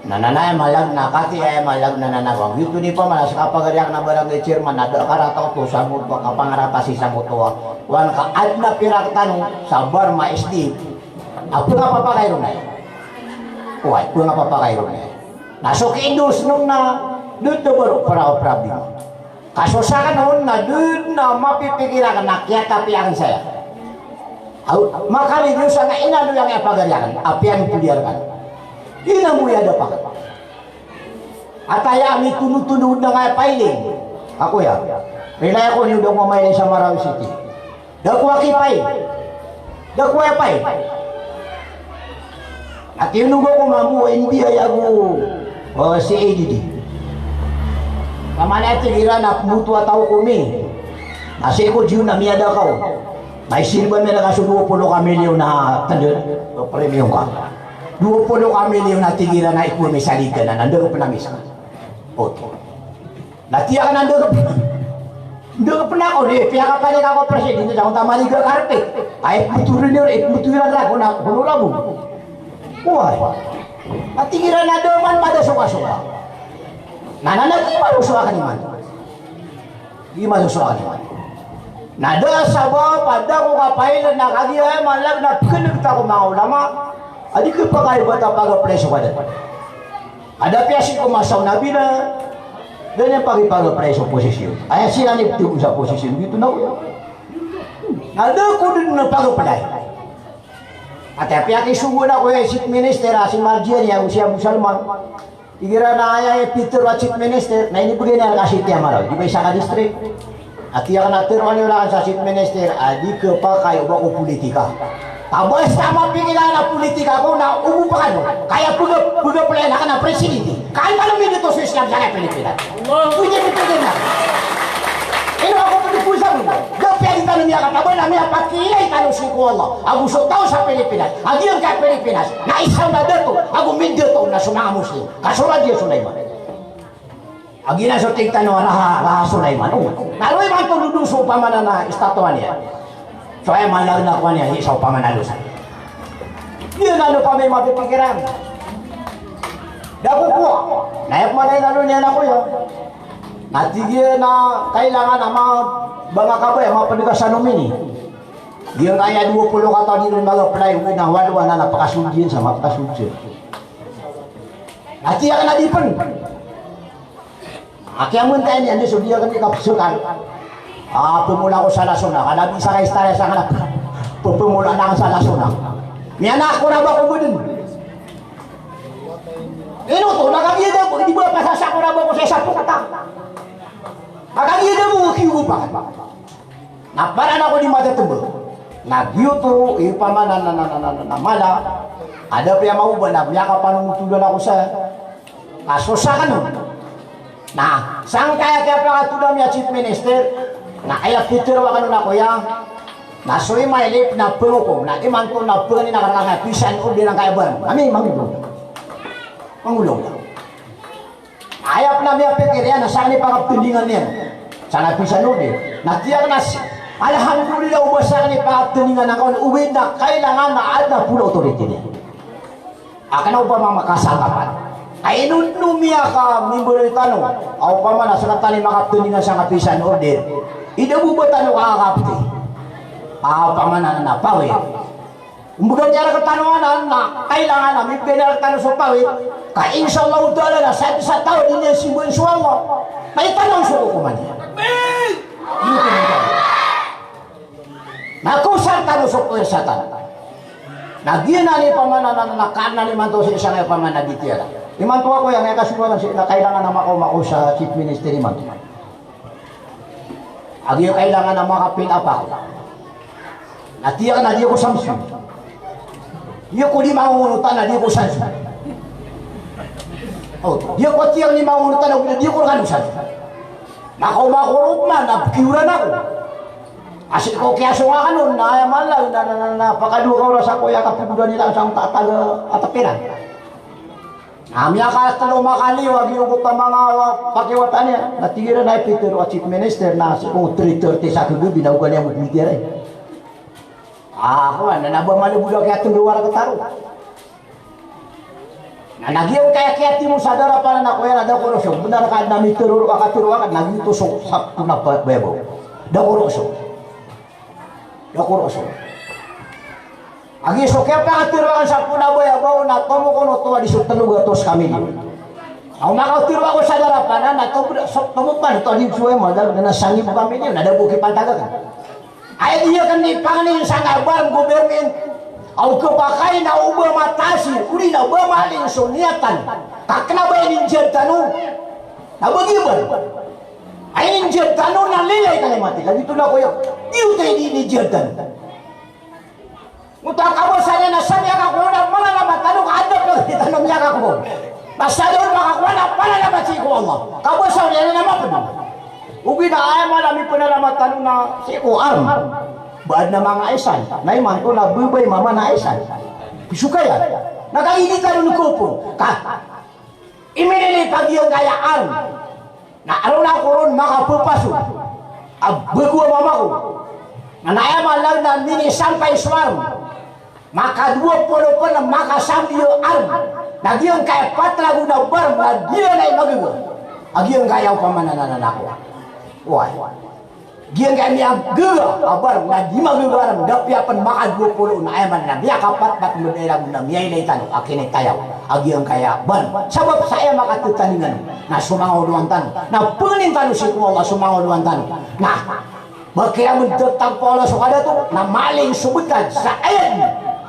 Na, na, na, aya malag na, kati aya malag na, na, na, bang. Giyoto ni pamala sa kapagari akn a barangay chairman, na da karata oto, sangoto, kapangarata sii sangoto, a. Wan ka adn a pirak tano, sa Barma S D F. A pngapapakay ron aya. Oway, pngapapakay ron aya. Na so ki-endorse on na, da dn baro para, para bima. Ka so sakn on na, da dn a mapipikir akn na kiyatapi akn saya. Aw, makaliyo sangkaya inaloy angkaya pagari akn, a piyanotol iyan rkano. Inambo iya da pakn. Ataya a mitonotonog angkaya piling. Ako iya. Rilay ako niyo da ko mailing sa Marawi City. Da ko aki piling. Da ko aya piling. Ati onog ako mambo, N B I ago, o, C I D D. Kaman a tig iran a pmoto a taw ko mi. Na sii ko June na miyada ka on. Na isirba mi rka so dowa polo ka milyon a tender, premium ka. Dowa polo ka milyon a tig iran a ikomi sa Liga na, na da ka pn a miska. Okay. Na tig akn a da ka pn, da ka pn ako, di piyakapanik ako presidente, sa on ta mariga karpet. Ay, pmoto rin iran, pmoto iran ragon a, honorable. Oway. Na tig iran a da man mada sokasoka. Na, na, na, di maroso akn imanto. Di maroso akn imanto. Na da sabap a da ko kapailay na kagiya aya malag na pkngt ako manga ulama a di kapakay ba ta pag-apply so kadat. Ada piya sii ko masa o Nabi na da niyan pakipag-apply so posisyon. Aya siran i ptgo sa posisyon, giyoto na ko. Na da ko dn pag-apply. Ati apiya kisogoan ako i Chief Minister a si Mardiani ago si Abu Salman. Igira na aya i pitharo a Chief Minister, na inibgay niyan rka si Tiamaraw, di ba isa ka district? Ati akn a tharoa niyo rakn sa Chief Minister a di khapakay o ba ko politika. Ka basta mapikir akn a politika ko na obo pa kano. Kaya pega, pega pelayan akn a presidente. Kan tano mindoto so Islam sa Pilipinas. Punya betul na. Ino ako pwede po sa mga. Da piya di tano miyakataban a miyapakilay tano sii ko Allah ago so taw sa Pilipinas a giyangkai a Pilipinas na isa on a dato ago mindato na so manga Muslim. Ka so Raja Sulaiman. A giyanan so tig tano a raha, raha Sulaiman. O, na ro imanto dodo so opama na, na estatua niyan. So aya malag na kowa niyan, isa opama na dosa. Giyanan opama i mapipikiran. Da ko kowa. Na aya pman a inalo niyan a koya. Na tig iyan a kailangan a manga, ba nga kabaya, mapd ka sa nomini. Giyangkaya dowa polo ka taw di ron mag-apply, ogaid na walo anan a pakasold iyan sa mapakasold iyan. Na tig akn a di pn. Aki amen tayo niyan, di so di akn di kapsokan. Ah, pmola ko sa Lasona, ka na bisa ka istorya sa kna. Pmola na sa Lasona. Miyanak ko na ba ko bdn. Ino to, na kagiya da ko, di ba pasasa ko na ba ko sa isa pokta. Na kagiya da ko, kiyo ko pa. Na para na ko di matatmbag. Na giyoto i opama na, na, na mala. Ada piya maoba na miyakapanonothodan ako sa, na so sakn on. Na sangkaya kiyapakathoda mi a Chief Minister, na aya pitharo akn on a koya, na so imailip na pngokom, na imanto na pngnin akn rka sa peace and order angkaya ba. Ami mangolong. Mangolong. Aya pn a miyapikir iyan na sakn i pakaptindingan iyan. Sa na peace and order. Na tig akn a si, alhamdulillah, o ba sakn i pakaptindingan angka on, ogaid na kailangan na adn a polo authority niyan. A kna opama makasangkapan. Ay, ino, ino miyakamimbaloy tano a opama na sktano i makaptindingan sangkai a peace and order. Ida bo ba tano kakakapti a opama na, na power. Ombgan iyan rktano anan na kailangan a mibgay niyan rktano so power. Ka insha Allahu ta'ala na sa, sa taw a di niyan simbaan so Allah, na itanaw so kokoman iyan. Amin. Ino ko mibgay. Na kosar tano so korsatan. Na giyanan i opama na, na, na, na karna imanto sii sangkai a opama na di tiyara. Imanto ako iyan, aya kasogoan sii na kailangan a makaoma ako sa Chief Minister imanto. A giya kailangan a makapin apa ako. Na tig akn a di ako Samson. Di ako di mangongonotan a di ako Samson. O, di ako, tig akn, di mangongonotan a di ako rkano Samson. Makaoma ako roo pman na pkiyoran ako. A sii ko kiyasong akn on na aya malag na, na, na, na pakadowa ka oras ako aya kapigodan iran sa onta a taga a tpiran. Na miyakatlo makaliyo a giyoto a manga pakiwatan iyan. Na tig iran a ipitharo a Chief Minister na sii ko three thirty sa kagabi na ogaid iyan bo pitharo. A, kowan, na ba malbod a kiyatlo a rktano. Na, na giyangkaya kiyatimo sa darapanan a koya na da ko roso. Bnar ka adn a mitharo roo a katharo akn, na giyoto so sakto na ba, bayabaw. Da ko roso. Da ko roso. A giya so kiyapakatharo akn sa pona bayabaw na tomo kon oto a di so tlo gatos ka milyon. Aw makatharo ako sa darapanan na tomo, so, tomo pman oto a di so aya madag na sanggibo ka milyon, na da bo kipantag akn. Aya di akn di pangnin sangkai a barang government. Aw khapakay na o ba mataas i, odi na o ba maalin so niyatan. Ka kna ba iyan i jihad tano. Na ba giya ba. Ay, injihad tano na lilay ka na mati. Lagid oto na koya. Giyoto i di inijihad tano. Oto a kabasa niyan na sa miyakakowa na mala na matano ka adn a pagari tano miyakakowa. Basta da on makakowa na panalamat sii ko Allah. Ka ba sa oriyan na mapd. Ogaid na aya mala a mipanalamat tano na sii ko arm. Ba adn a manga aisan. Na imanto na babay mama na aisan. Pisokayan. Na kagiya di tano nkopo. Ka. Iminilip a giyangkaya arm. Na ron ako ron makapapasod a bago a mama ko. Na aya maana na minisampay so arm. Makadowa polo pn a makasambi a arm. Na giyangkaya pat ragon a barm na di ran aya magaga. A giyangkaya opama na anan ako. Oway. Giyangkaya miyagaga a barm na di magaga a arm, da piya pn makadowa polo na aya maana na miyakapatpat, madairag na miyailay tano a kinitayaw a giyangkaya barm. Sabap sa aya makatataningan na so manga olowan tano, na pangnin tano sii ko Allah so manga olowan tano. Na ba kiran dn tagpa o Allah so kadato, na maling so btad sa ayad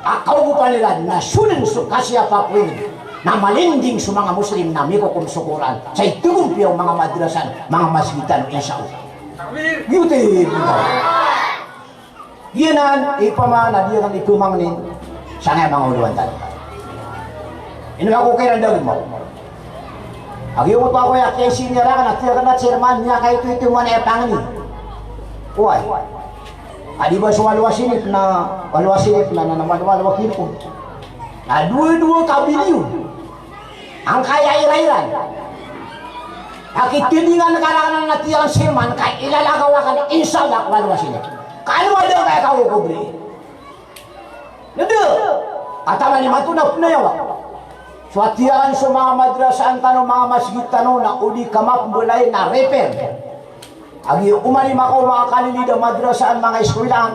a kaogopan iran na sonen so kasiyapa ko ingd. Na malinding so manga Muslim na mikokom so Qur'an sa itgompiya o manga madrasa, manga masgit tano, insha Allah. Giyoto i, giyanan i opama na di akn ipmangnin sangkaya manga olowan tano. Ino ako kiran dagmaw. A giyoto ako aya kiyaisiniya rakn a tiyak na chairman, miyakaitoito man aya pangni. Oway. A di ba so walo a sinip na, walo a sinip na, na, na walo, walo a kinkom. Na dowa, dowa ka bilyon. Angkaya irairan. Pakitindingan ka rakn a tiyan sii man ka ilalakaw akn, insha Allah, ko walo a sinip. Ka ano a da angkaya kakokobri. Na da. Katawan imanto na pnayawa. So atiyan so manga madrasaan tano, manga masgit tano, na o di ka mapmbalayin na repair. A giya oman i makaoma a kalilid a madrasaan, manga iskowlaan.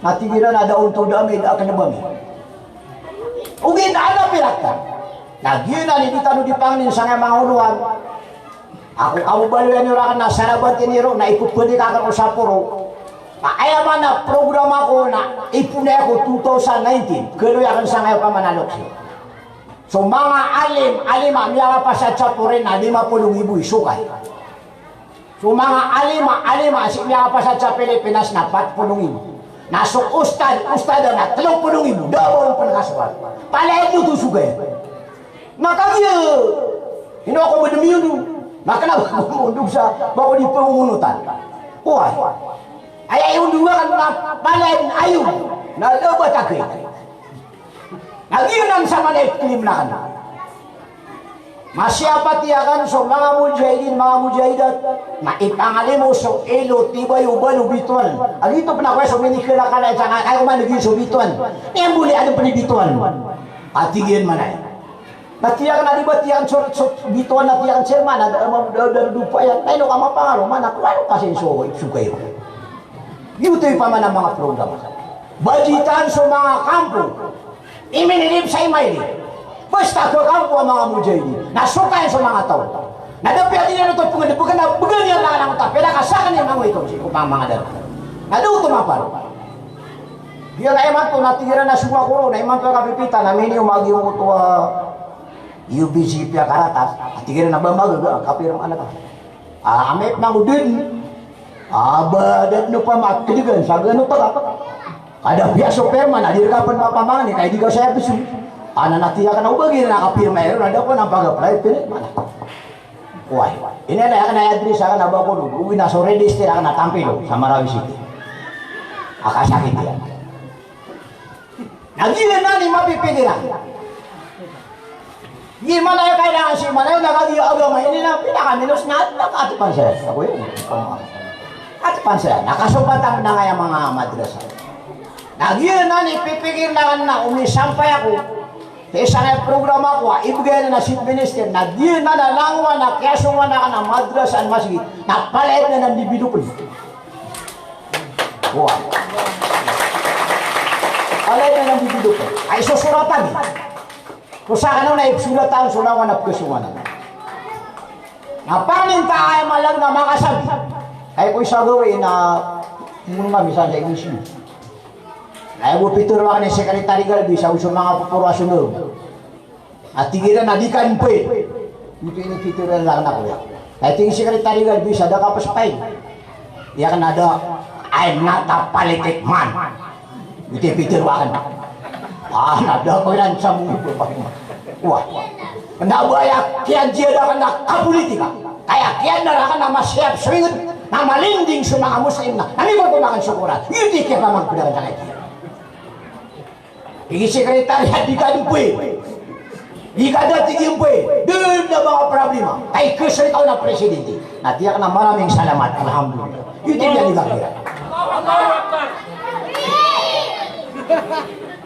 Na tig iran a da on to da ami, da akn ba ami. Ogaid na adn a pirak tano. Na giyanan i di tano di pangnin sangkaya manga olowan. Ako, kababaloy niyo rakn na sarabatin iyo ron na ipphadikak ko Sapporo. Na aya maana a programa ko na ipoon ako two thousand nineteen. Kaloy akn sangkaya opama na loks. So manga alim, alim a miyakapasad sa foreign na lima polo nggibo i sokay. So manga alim a, alim a sii miyakapasad sa Pilipinas na pat polo nggibo. Na so ustad, ustad na tlo polo nggibo. Da a ba on pn kasowa. Palaya dn oto so gaya. Na kagiya ino ako ba dn miyondog. Na kna ba ako mondog sa ba ko di pangongonotan. Oway. Aya iyondog akn na palaya dn ayon. Na da a ba tagay. Na giyanan sa manay pklim na kna. Masiyapati akn so manga mujahidin, manga mujahidat, na ipangalimo so ilo, tibay o balo, bitowan. A giyoto pn a kowa so minikir a kala i sangkaya, kaya ko man lagid so bitowan. Aya mboli adn pn i bitowan. A tig iyan manay. Na tiyak na di ba tiyak so, so bitowan na tiyak chairman, na da, da, da, da, dupa iyan. Na ino ka mapangalo, mana, kowano ka sin so, so kayo. Giyoto i pamana manga programa. Bajitan so manga kampo. Iminilip sa imailip. Basta ka kampo a manga mujahidin. Na sokayan so manga taw. Na da piya di niyan oto pngd, bgan a, bgan iyan langon a tapi. Da ka sakn iyan mangoyto sii ko pamanga daro. Na da oto maparo. Giya na imanto na tig iran a sowa ko ron, na imanto a kapipita, na miniyo magiyoto a U B C piya karatas. A tig iran a ba magaga, kapirma na ka. A, amay pn ako dn. A, ba da dn opama a kdgan sa gano paka. Ka da piya so pirma na di rka pn mapamangni, ka di ka saya bsu. A, na tiyak na o ba giyanan a kapirma iyan, na da ko na pag-apply, pirma na. Oway. Ini na aya kna i address akn a ba ko, oway, na so register akn a tampil sa Marawi City. A kasakit iyan. Na giyanan i mapipikiran. Giya man aya kailangan sii man aya, na kagiya agama ini na pinakaminos na, na katepan saya. Ako iyan. Katepan saya. Na kasompatan ko na angkaya manga madrasa. Na giyanan i pipikiran akn na o misampay ako sii sangkaya programa ko a ibgay anan a chief minister, na giyanan a langowan a kiyasongowan akn a madrasa and masgit, na palaya dn anan dibidopen. Oway. Palaya dn anan dibidopen. Ay, sosoratan. So sakn on na ipsoratan so langowan a pkasongowan anan. Na pangnin ta aya maana na makasambi. Ay ko isa gawii na, muna nga misan sa English mo. Na aya bo pitharo akn i Secretary Galvez sa so manga poporo a sondoro. A tig iran a di ka npay. Oto ini pitharo iran rakn a koya. Aya tig i Secretary Galvez a da ka pspay. Aya kna da, "I'm not a politic man." Oto i pitharo akn. A, na da ko iran sa manga pphayag. Oway. Na ba aya kiyanjiyada akn na kapolitika, ka aya kiyanar akn na masiyap so ingd, na malinding so manga Muslim na, na mikokomakan so Qur'an. Iyo di kiyapamangpd akn sa kaya. Igi sekretary a di ka dn pwe. Di ka da tig iyan pwe. Dn a manga problema. Ay, khaslay ka on a presidente. Na tiyak na maraming salamat. Alhamdulillah. Iyo tig iyan di ka kira.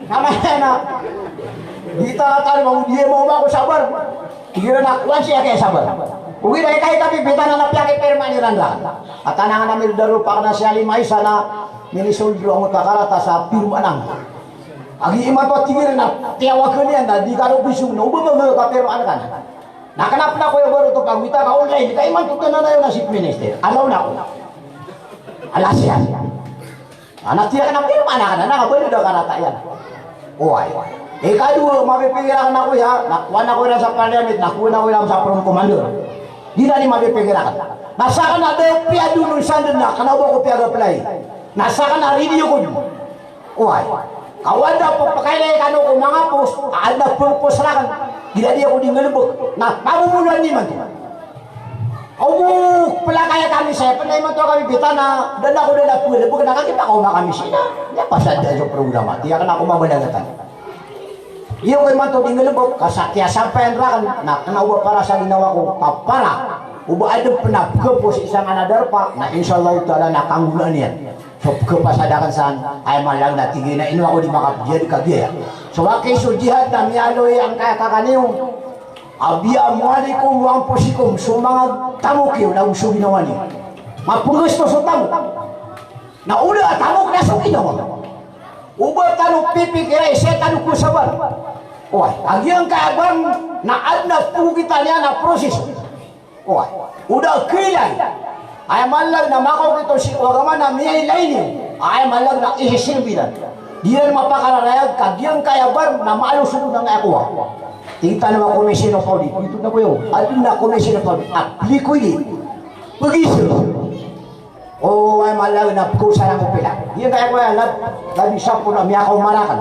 Sama iyan na. Di ta tano, di mo mako sabar. Tig iran a kowan siya kaya sabar. Ogaid na ikaikapipitan a na piyakipirmaan iran rakn. At anangan a mirdaro pa akn a si Alima Isa na minisold roo angkoto a karata sa pirmaan angka. Agi imanto a tig iran a tiyawag ka niyan na di ka roo bisong na oba maga kapirmaan ka na. Na kna pn ako aya baro oto pagwita ka online, ka imanto dn a nayaw na chief minister. Alaw na ako. Alas iyan. Ana tiyak na pirmaan akn, na kabaloy da karata iyan. Oway. Ikadowa, mapipikir akn ako iya, na kowan ako iran sa parliament, na kowan ako iran sa front commander. Di na di mapipikir akn. Na sakn a da piyadonon sa ndn na kna o ba ko piyag-apply. Na sakn a radio ko dn. Oway. Ka o da pphakailay kano ko manga post, a adn a pphos rakn. Di na di ako di ngalbk. Na pamomoloan imanto. Aw, plakaya kami saya, pn na imanto kami pitana, da na ako da na pwede, bk na kami pakaoma kami sina. Niya pasad da so programa, tiyak na ako mabalagatan. Iyo ko imanto di ngalbk, ka sa kiyasampayan rakn, na kna o ba para sa ginawa ko, ka para o ba adn pn a pkhapos isa nga na darpa, na insha Allahu ta'ala na kanggonaan iyan. So pkhapasad akn san, aya maana na tig iyan a ino ako di makapjihad ka giya. So aki so jihad na miyaaloy angkaya kakaniyo. Abiya amwalikum wa anfusikum, so manga tamok iyo na go so ginawa niyo. Mapnggasto so tamok. Na o da a tamok na so ginawa. O ba tano pipikirai, sii tano ko sabar. Oway, a giyangkaya bar na adn a pkhokita niyan a proseso. Oway, o da a kailay. Aya maana na makaokit on sii ko agama na miyailay niyo. Aya maana na ihisilbi iran. Di iran mapakararayag ka giyangkaya bar na maaloy so dona angkaya kowa. Tig tano a Commission of Audit. Ito na ko iyo. Adn a Commission of Audit. Apply ko ini. Pagisa. O, aya maana na pkhaosara ko pila. Giyangkaya kowa lab-, labi sampolo a miyakaoma rakn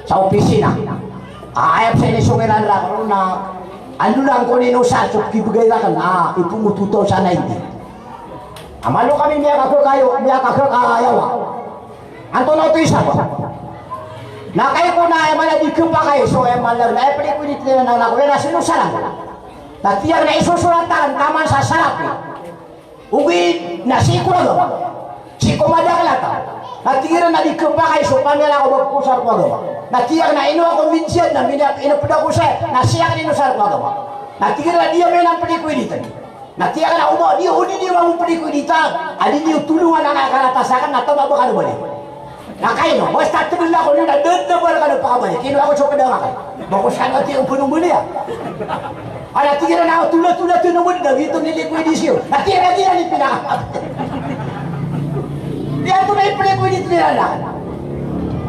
sa opisina. A, aya pn sa inisong iran rakn on na ando na angkoto inosar so pkhibgay rakn, a, ipoon o two thousand nineteen. A, malo kami miyakakakayo, miyakakakayawa. Antonaa oto i sabap? Na kagiya ko na aya maana di khapakay so aya maana na aya plikwi di tinanan ako iyan a sinosaran. Na tiyak na isosorat akn taman sa sarap. Ogaid na sii ko agama, sii ko madaklata. Na tig iran a di khapakay so pamiyala ko ba pkosar ko agama. Na tiyak na ino ako minjiyad na mina-, inapd ako saya, na sii akn inosar ko agama. Na tig iran a di iyan miyanan plikwi di tn. Na tiyak na o ba di, o di niyo mambo plikwi di tn, a di niyo tolongan angkaya karata sakn na tama ba kano ba di. Na kaino, basta tgl ako na da, da, da, ba rka da pakabalik. Kino ako so kdang akn. Ba ko sa na tiyan pn o mbaliya. Ana tig iran a tula, tula, tula, tula, da giyoto i liquidation. Na tig iran a giyanan i pinaka. Giyoto i liquidation iran.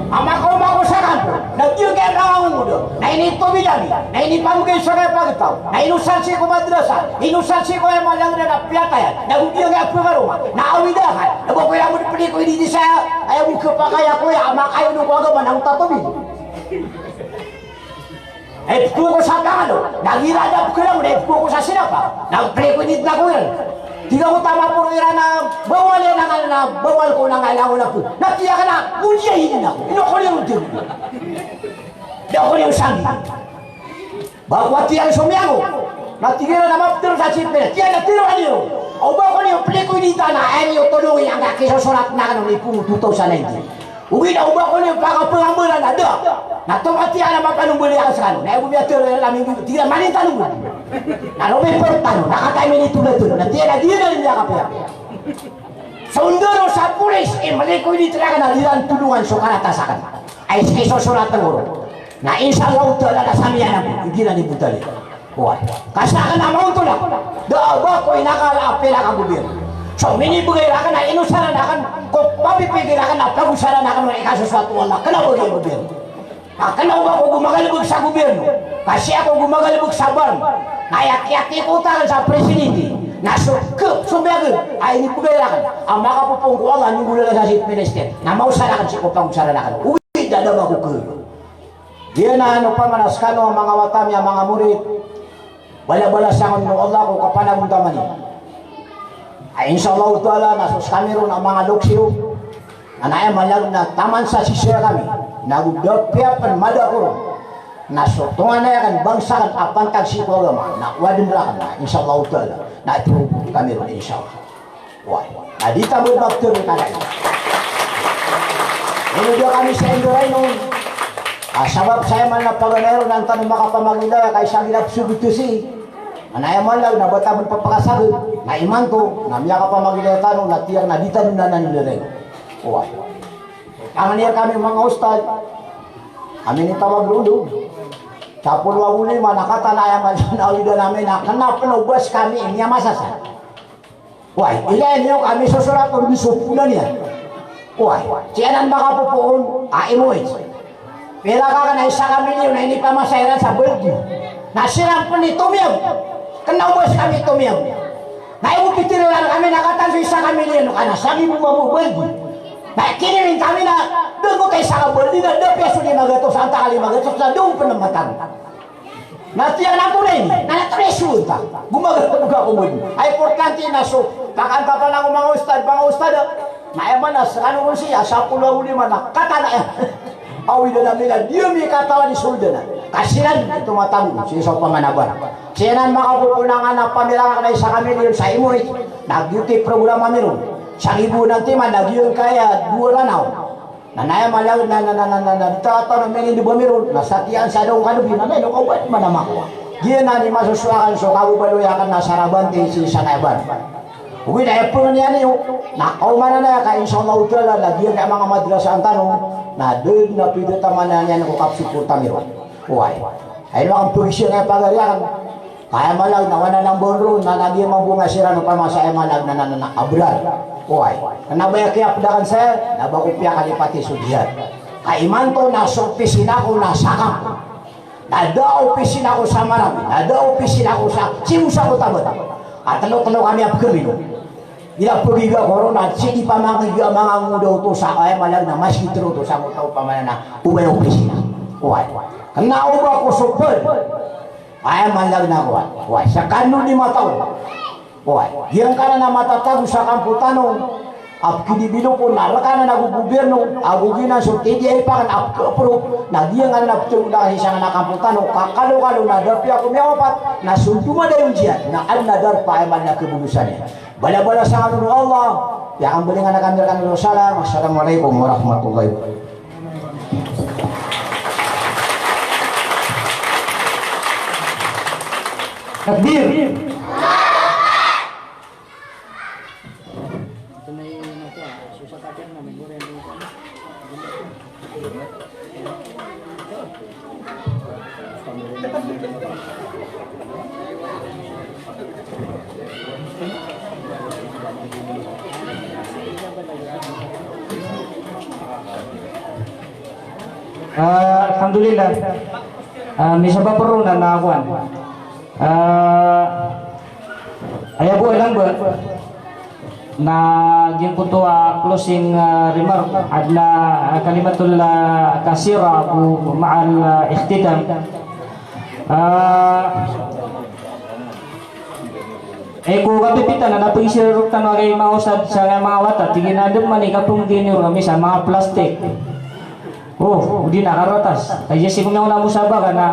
A makaoma ko sa kanto. Na giyangkaya a kangongoda. Na initobid ami. Na inipamgay sa kaya pagtaw. Na inosar sii ko madrasa. Inosar sii ko aya maana na piyatay. Na go giyangkaya a pngaroma. Na awid akn. Na ba ko iran mambo plikwi di sa aya bo khapakay ako aya a makayon ko agama na go tatobid. Ipko ko sa tangalo, na igira da pkhalangon, ipko ko sa sinapa, na plikwi di tn ako iran. Tig ako tama poro iran a bawal iyan a ngal na bawal ko na ngal ako na pn. Na tiyak na mujahidin ako. Ino ko niyan tig. Da ko niyan sanggi. Ba ko a tiyan so miyango. Na tig iran a maptero sa chief minister. Tiyan na tero ka niyo. O ba ko niyo plikwi di tn a aya niyo tolongi angkaya kisosorat akn on ipoon o two thousand nineteen. Ogaid na o ba ko niyo pakapangambaran a da. Na tomatiya na mapanombali akn skano. Na aya bo miyatero iran a minggo, tig iran a manin tano bo. Na lomipor tano, na kataya minitolad tano. Na tiyan a di iran miyakapiyapiya. So ndaro sa polis i maliquidate rakn a di iran tolongan so karata sakn. Aya kisosorat akn on. Na insha Allahu ta'ala na samiyan ako, igira ni Butali. Oway. Ka sakn a maontol ako. Da a ba ko inakala a pira ka gobyerno. So minibgay rakn a inosaran akn, ko papipikir akn a pagosaran akn o ikasosoat o Allah. Kna ba giya gobyerno. Ka kna o ba ko gomagalbk sa gobyerno. Ka sii ako gomagalbk sa barm. Na aya kiyatikotan sa presidente. Na so k-, so miyagn. A inibgay rakn. A makapopoon ko Allah, minggolalan sa chief minister. Na maosar akn sii ko pagosaran akn. Ogaid na da ba ko k-, Giyanan opama na skano a manga wata mi a manga morit, Balabalasan o Allah ko kapanagontaman iyo. Ay, insha Allah ta'ala, na so skami ron a manga loks iyo, na aya maana na taman sa sisaya kami, na go da piya pn mada ko ron, na so tonganay akn, bangsa akn a pantag sii ko agama, na wadn rakn, na insha Allah ta'ala, na tiyorob kami ron, insha Allah. Oway. Na di ta bo maptoro ka na. Ino da kami sa Indoraino. Ah, sabap sa aya maana paganay ron na an tano makapamagilaya ka isa gila psogoto sii. Na aya maana na ba ta bo papakasagad. Na imanto na miyakapamagilaya tano na tiyak na di tano nanan Indoraino. Oway. Tangan iyan kami manga ustad. Kami ni tawag lolo. Sapolo ago lima na kataan a aya maana na awidan ami na kna pn o bas kami miyamasa sa. Oway, ilaya niyo kami sosorat o di soponan iyan. Oway, sii anan makapopoon a M O H. Pira ka kna isa ka milyon a inipamasa iran sa baldi. Na siran pn i tomiyag. Kna o bas kami tomiyag. Na ibo pitharo iran kami na kataan so isa ka milyon ka na sagibo mambo baldi. Na kiniwin kami na da oto isa ka baldi na da piya so lima gatos, antaa ka lima gatos na da on pn matago. Na tiyan a tonay, na tonay so onta. Gomagaga ko modi. Ay, importante na so pakantapan ako manga ustad, manga ustad, ah. Na aya maana, skano ron sii a sapolo ago lima na kataan a aya. Awidan ami na di ami katawan i sold anan. Ka siran i tomatago sii sa opama na bar. Sii anan makapopoon a pamilang akn a isa ka milyon sa M O H. Na giyoto i program ami ron. Sagibo anan timan na giyangkaya dowa Ranaw. Na aya maana na, na, na, na, na, na, di ta katawan a miyangindb ami ron, na satiya sa da on kadabi, na ino ka oba di man a makowa. Giyanan i masosowa akn so kababaloy akn na sarabante sii sa Nayaban. Ogaid na aya pangni iyan iyo, na kaomanan aya ka insha Allah ta'ala, na giyangkaya manga madrasaan tano, na da dn a pithataman iyan ko kapsoporta ami ron. Oway. Ay, ino akn pagisiyan aya pagari akn. Ka aya maana na wana nambor ron, na lagid mambo nga siran opama sa aya maana na, na, na, na kabral. Oway. Kna ba aya kiyapd akn saya, na ba ko piyakalipati so jihad. Ka imanto na so opisina ko na sa kampo. Na da opisina ko sa Marawi, na da opisina ko sa, sii bo sa Cotabato. Ka tlo-tlo kami a pkhamin. Ila pgiga ko ron, na sii di pamagiga manga ngoda oto sa, aya maana na maski tlo oto sa ngoda opama na, oba aya opisina. Oway. Kna oba ko so pd. Aya maana na kowan. Oway, skano di matao. Oway, giyangkanan a matatago sa kampo tano a pkidibilo ko na rk anan ago gobyerno, ago giyanan so T D I pa akn a pkhaproof, na giyangkanan a ptharoon akn sii sangkanan a kampo tano, ka kalokalo na da piya ko miyawapat, na so domadayong jihad, na adn a darpa aya maana na kabolosan iyan. Balabalasan kano o Allah, piyakambalingan kami rkano o salam. Assalamu alaikum warahmatullahi wabarakatuh. Takbir. Ah, alhamdulillah. Ah, misabap roo na, na kowan. Ah, aya bo a lamba na giyangkoto a closing, ah, remark, adn a, ah, kalimatul, ah, kasira ago ma'al, ah, ikhtitam. Ah, eh, ko kapipitan na pagisiran rktano a giyangkai manga ustad sa giyangkai manga wata, tig iyan a da man i kapnggiya niyo rkami sa manga plastik. O, odi na karatas. Aya sii ko miyaona a musabaka na,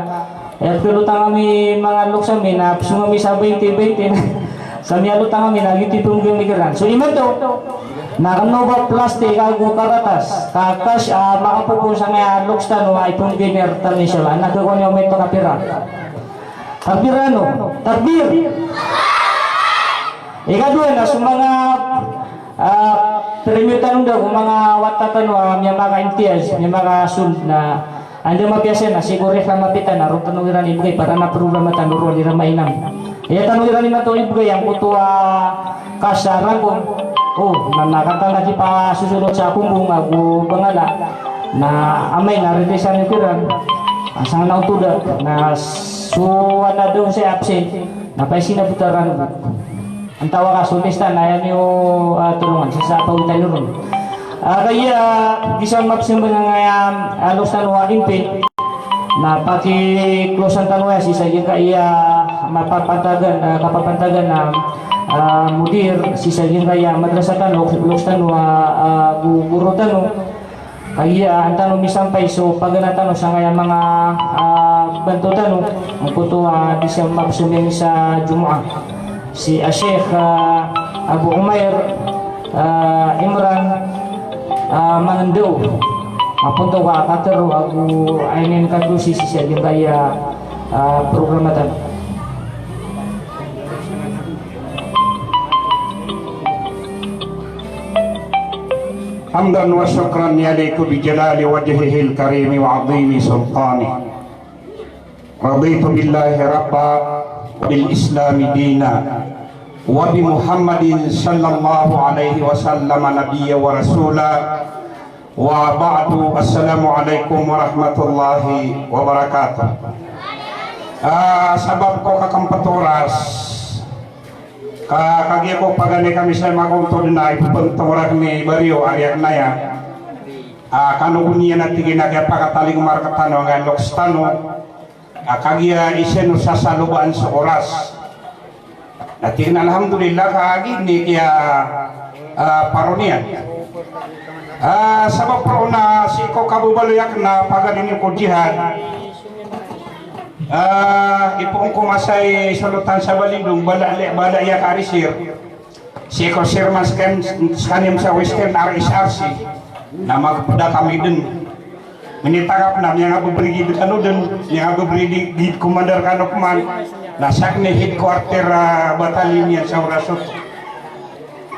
eh, pkhalotang ami manga loks ami na psong ami sa baynte, baynte na. Sa miyalotang ami na giyoto i pmgiyang ami kiran. So, imanto na kna o ba plastik ago karatas. Ka cash, ah, makapopoon sangkaya loks tano a ipmgiyang ami rktano, insha Allah. Na khakowa niyo ominto ka pira. Takbir ano? Takbir! Ikadowa na so manga, ah, premyo tano da ko manga wata tano a miyamakaimtiyaz, miyamakasold na anda mapiya siran na sii ko rihla mapita na roo tano iran ibgay para na programa tano roo iran mainam. Aya tano iran imanto ibgay angkoto a cash a rangkom. O, na, na kataan a kipasosonot sa kombong ago bangala. Na amay na release ami kiran. Sangkanan oto da na so ana da on sa absent. Na paisina bo ta ran. Antawaa ka so lista na aya niyo, ah, tolongan sii sa pawitan iyo ron. Ah, kaya, ah, di sa mapsembang angkaya, ah, loks tano a impit. Na paki-close-an tano aya sii sa giyangkaya Mapapantagan, ah, kapapantagan a, ah, mudir sii sa giyangkaya madrasa tano, loks tano, ah, ah, gu-, guro tano. Kagiya, ah, an tano misampay so paganay tano sangkaya manga, ah, banto tano, angkoto, ah, di siya mapsomiyang sa Jumu'ah. Si, ah, Sheikh, ah, Abu Umair, ah, Imran, ah, Mangendao. Aponto ka katero ago ainen kadosi sii sa giyangkaya, ah, programa tano. حمدا وشكرا يليق بجلال وجهه الكريم وعظيم سلطانه. رضيت بالله ربا وبالإسلام دينا وبمحمد صلى الله عليه وسلم نبيا ورسولا. وبعد، السلام عليكم ورحمة الله وبركاته. Ah, sabap ko kakempat oras, ka, kagiya ko paganay kami sa makaontod na ipepentong rakn i Baryo, ari akn aya. Ah, kano ko niyan a tig iyan a kiyapakatalingoma rektano angkaya loks tano. Ah, kagiya isa no sasalobaan so oras. Na tig iyan a alhamdulillah, kagiya ini kiya, ah, paro niyan. Ah, sabap roo na sii ko kababaloy akn a paganay ko jihad. Ah, ipoon ko masa i solotan sa Balindong, bala, bala iya ka arisir. Sii ko chairman skan-, skaniyan sa Western R S R C, na magpda kami dn. Minitangkap na miyangabbrigade kano dn, miyangabbrigade commander kano pman, na sakn i headquarter, ah, battalion iyan sa oras oto.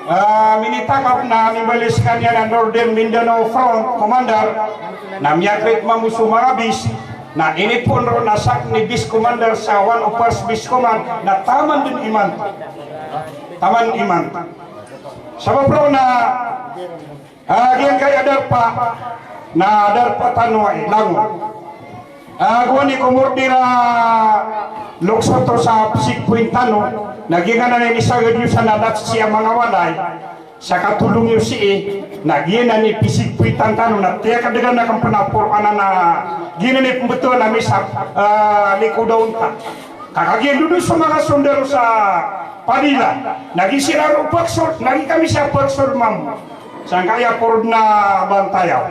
Ah, minitangkap na mimbaloy skaniyan a Northern Mindanao Front commander, na miyakrit mambo so manga base, na inipoon roo na sakn i base commander sa one oh first Base Command, na taman dn imanto. Taman imanto. Sabap roo na, ah, giyangkaya darpa, na darpa tano a langon. Ah, gowani ko mordir a loks oto sa checkpoint tano, na giyangkanan i sagad iyo sa nadat sii a manga walay, sa katolong iyo sii, na giyanan i picheckpointan tano, na tiyakadgan akn pn a poro anan a giyanan i pmbtowan ami sa, ah, likod a onta. Ka kagiya dn so manga sondaro sa Padilla, na giya siran roo pkasol, na giya kami sa pkasol mambo. Sangkaya poro dn a bantayaw.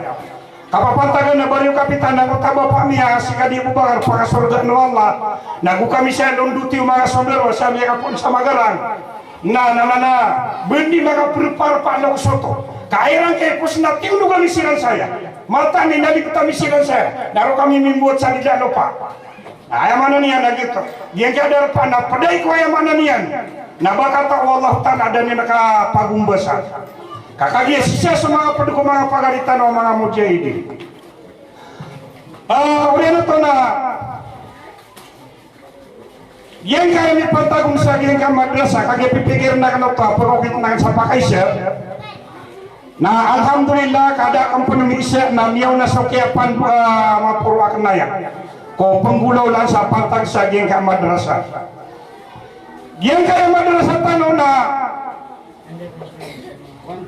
Kapapantagan a Baryo Kapitan, na ko tabapa mi a si Kadi Abubakar, pakasorgaan o Allah, na go kami sa londoti o manga sondaro sa miyakapoon sa Magarang. Na, na, na, na, bandi makaprepare pa loks oto. Ka iran kay pos na tiyondog ami siran saya. Mataan i nalibot ami siran saya. Na roo kami mimbowat sa dila lopa. Na aya maana niyan na giyoto. Giyangkaya darpa na pd i ko aya maana niyan. Na ba kata o Allahu Ta'ala a da niyan kapagombasa. Ka kagiya sii sa so manga pd ko manga pagari tano a manga mujahidin. Ah, oriyan oto na giyangkaya mipantag on sa giyangkaya madrasa, kagiya pipikirn akn oto a pagokit akn sa pakaisa. Na alhamdulillah, ka da akn pn miisa na miyaona so kiyapandoa a maporo akn aya ko penggolaolaan sa pantag sa giyangkaya madrasa. Giyangkaya madrasa tano na,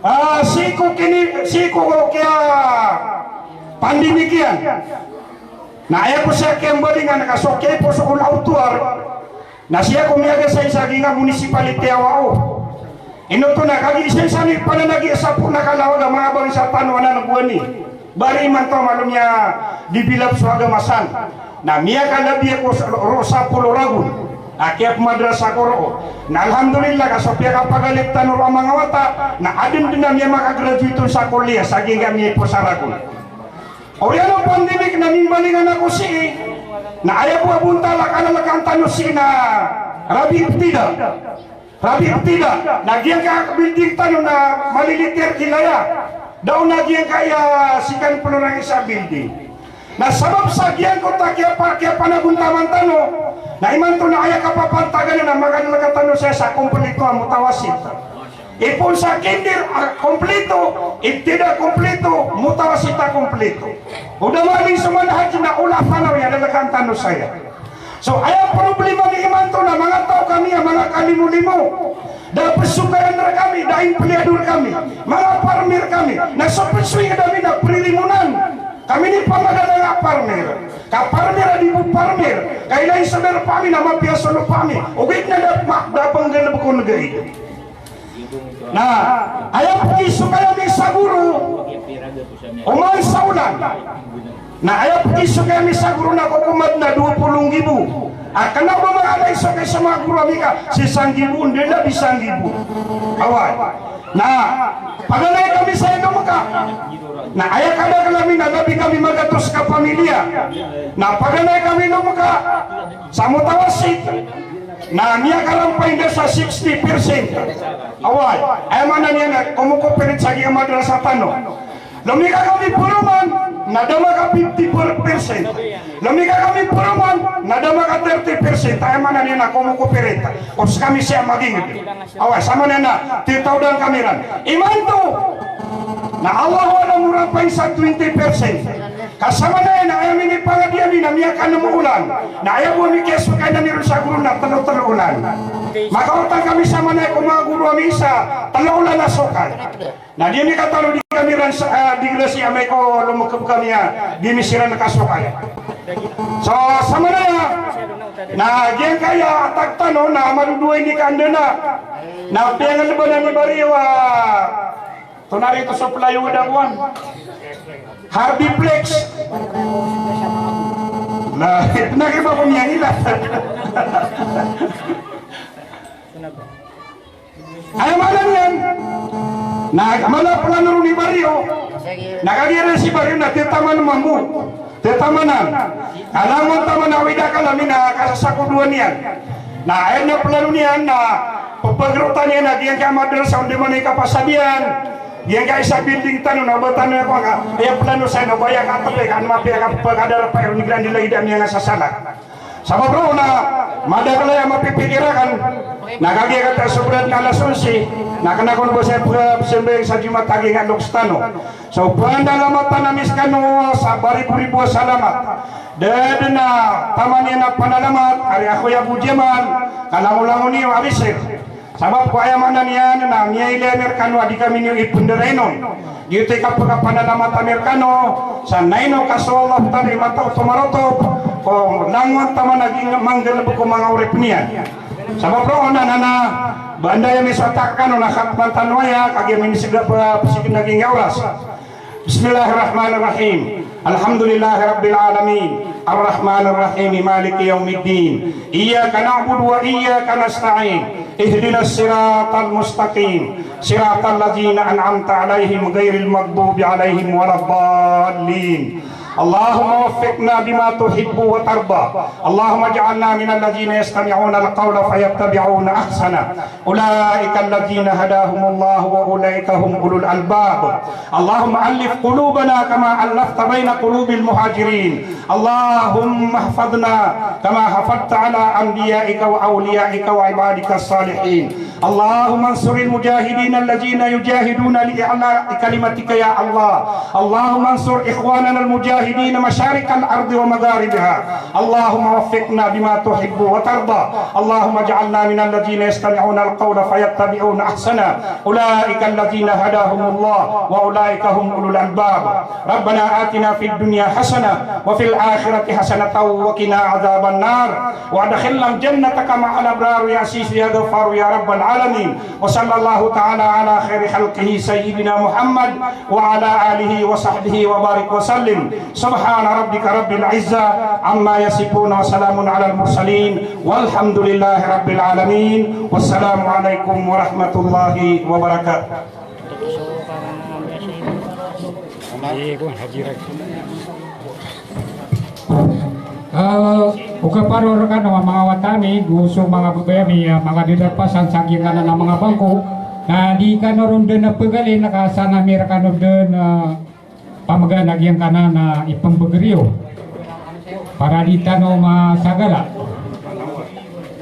ah, sii ko kini, sii ko kiya pandemic iyan. Na aya ko sa kiyambalingan ka so kiyaipos o Kol Awtuar, na sii ako miyagasay sa giyangkaya municipality a Wao. Ino oto na kagiya isa-isa ni pananagi sa pona kalawag a manga bangsa tano anan gowani. Bari imanto a malo miya-develop so agama san. Na miyakalabi ako sa, roo sa Polo Ragon a kiyapmadrasa ko roo. Na alhamdulillah, ka so piyakapagalit tano roo a manga wata, na adn dn a miyamakagraduate on sa kolliya sa giyangkaya miyaipos a Ragon. Oriyan o pandemic na mimbalingan ako sii, na aya bo a bontal a kalalkaan tano sii na Rabi Ibtida. Rabi Ibtida, na giyangkaya building tano na malilitir ilaya. Da on a giyangkaya second floor a isa a building. Na sabap sa giyangkoto a kiyapa-, kiyapanagontaman tano, na imanto na aya kapapantagan na makalalaka tano saya sa kompleto a mutawasit. Ipoon sa kinder a kompleto, ibtida kompleto, mutawasit a kompleto. O da mailay so manhaj na ola a thanawi a lalakaan tano saya. So, aya problema mi imanto na manga taw kami a manga kalimo-limo. Da psokayan rkami, da empleado rkami, manga farmer kami. Na so psoing ami na pririmonan. Kami ni pamagana nga parmir. Ka parmir a di bo parmir. Ka ilay so darpa ami na mapiya so lopa ami. Ogaid na da, ma-, da penggalebek o negaid. Na aya pekisoka ami sa goro, oman sa olan. Na aya pekisoka ami sa goro na kokomad na dowa polo nggibo. A kena o ba manga alay so kay so manga goro ami ka sisa nggibo, anda na di sa nggibo. Oway. Na paganay kami sa inom ka. Na aya kadakel ami na labi kami magatos ka pamilya. Na paganay kami inom ka sa mutawasit. Na miyakarampay nda sa sixty percent. Oway, aya maana niyan na komo-cooperate sa giya madrasa tano. Lomika kami poroman, na da maka fifty-four percent. Lomika kami poroman, na da maka thirty percent. Aya maana niyan na komo-cooperate. Os kami siya maginged. Oway, sa maana niyan na titaodan kami ran. Imanto, na Allahu a'lam, o rampay sa twenty percent. Ka sa maana niyan na aya minipangadi ami na miyakanem olan. Na aya bo ami kiyasoka inan iron sa goro na telo-telo olan. Makaotang kami sa maana niyan ko manga goro ami sa telo olan a sokay. Na di ami katalo di kami ran sa, ah, di grasi amay ko lomekeb kami a di mi siran kasokay. So, sa maana niyan na giyangkaya a tag tano na madodowa ini ka anda na. Na piyangalebanan i Bariyo a Tonaa rito so pelayo a dagoan? Harbiplex. Na, na kiba ko miyangila. Aya maana niyan na mala a plano ron i Bariyo. Na kagiya ran si Bariyo na tetaman mambo. Tetamanan. Ka langon taman a awid a akal ami na kasasakodoan iyan. Na aya na plano niyan na pepagerotan iyan a giyangkai a madrasa on di man i kapasad iyan. Giyangkai sa building tano na ba tano aya ko anga, aya plano saya na ba aya katepek an mapiya ka pepakadarpa iron igira di lagid ami anga sasalag. Sabap roo na madakel aya mapipikir aken na kagiya kata so berad na alas onse na kena kon ba saya pesembayang sa Jumat a giyangkai a loks tano. So, panalamatan ami sekano sa baribo-ribo a salamat. Da den a taman iyan a panalamat, ari Akhoy Abu Jamal, ka langolangon iyo a risir. Sabap ko aya maana niyan na miyailay ami rekano a di kami niyo ipenderainon. Giyoto i kapekapanalamat ami rekano, sa naino ka so Allah Ta'ala i matao oto marotop, ko langon taman a gii manggalebek o manga oripn iyan. Sabap roo na, na, na, ba anda iyan misotak rekano na khatman tano aya, kagiya minisegap a pesiken a giyangkai a oras. Bismillahirrahmanirrahim. Alhamdulillahi rabbil alamin. Arrahmanirrahim. Maliki yawmiddin. Iyyaka na'budu wa iyyaka nasta'in. Ihdinas siratal mustaqim. Siratal ladzina an'amta 'alaihim ghairil maghdubi 'alaihim waladdallin. Allahumma waffiqna bima tuhibbu wa tarda. Allahumma ij'alna minal ladzina yastami'unal qawla fayattabi'una ahsana. Ulaikal ladzina hadahumullahu wa ulaika hum ulul albab. Allahumma allif qulubana kama allafta baina qulubil muhajirin. Allahumma ihfadhna kama hafadhta ala anbiyaika wa awliyaika wa ibadika salihin. Allahumma ansuril mujahidin alladzina yujahiduna li i'la'i kalimatika ya Allah. Allahumma ansur ikhwanana al-mujahidin masharikal ardi wa magharibaha. Allahumma waffiqna bima tuhibbu wa tarda. Allahumma ij'alna minal ladzina yastami'unal qawla fayattabi'una ahsana. Ulaikal ladzina hadahumullah wa ulaika hum ulul albab. Rabbana atina fid dunya hasanah wa fil akhirati hasanatan wa qina adzaban nar. Wa adkhilnal jannata ma'al abrar ya Aziz ya Ghaffar ya Rabbal alamin. Wa sallallahu ta'ala ala khairi khalqihi sayyidina Muhammad wa ala alihi wa sahbihi wa barik wa sallim. Subhana rabbika rabbil izzati amma yasifun wa salamun alal mursalin. Walhamdulillahi rabbil alamin. Wassalamu alaikum warahmatullahi wabarakatuh. Iyo, ko, Haji Rai. Ah, o kaparo rekano a manga wata ami, go so manga babay ami, ah, manga dadapasan sa giyangkanan a manga bangko. Na di kano ron den a pegalin, na ka san ami rekano den, ah, pamegana giyangkanan a ipembegeriyo. Para di tano masagala.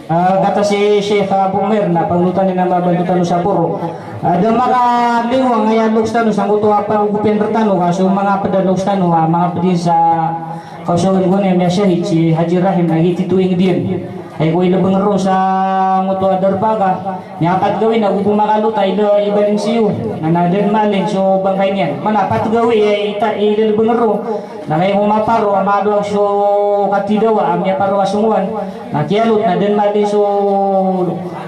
Ah, kata si Sheikh Abu Umair na pagolotan iyan a mabanto tano sa poro. Ah, da makalingo angkaya loks tano sangkoto a pagogopin retano, ka so manga ped a loks tano, ah, manga ped iyan sa kaosawan ko niyan a miyashahid si Haji Rahim na gii tito inged iyan. Ay ko ilebeng ro sa ngoto a darpa ka, miyapat gawii na go bo makalota i da i Baling Siyo, na, na da den maalin so bangkay niyan. Mana pat gawii ay ita, ilelebeng ro. Na kay ko maparo a madoag so katidawa a miyaparo a songowan, na kiyalot na da den maalin so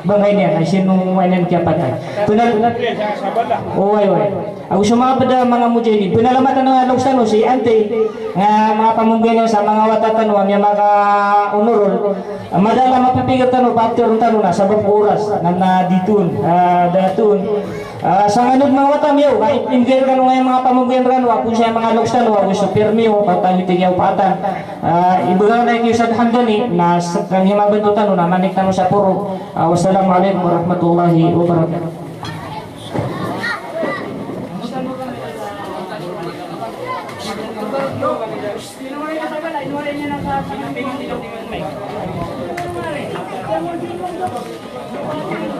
bangkay niyan, ay sino ay niyan kiyapatay. Penal-, oway, oway. Ago so manga ped a manga mujahidin, penalamatan a loks tano si Ante, nga manga pamanggian iyan sa manga wata tano a miyamaka-Honor Roll. Madakl a mapipikir tano, pakapikiron tano na sabap ko oras, na, na di toon, ah, da toon. Ah, sangkanan manga wata miyaw, ka imbgay rekano nga manga pamanggian rekano, ago sa manga loks tano, ago so pirmiyo, patayo tig iyan o patan. Ah, ibegay na ikiyo sa dahan dani, na sa kami mabanto tano, na manik tano sa poro. Ah, wassalamu alaikum warahmatullahi wabarakatuh.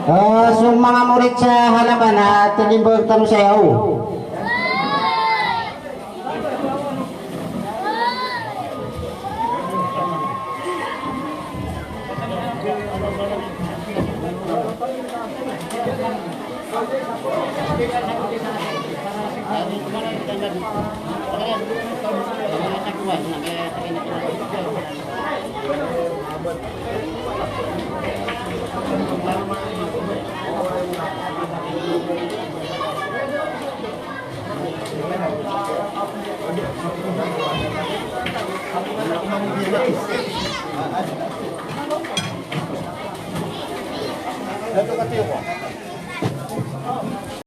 Ah, so manga morit sa halaman, ah, tinimbang tano saya, o.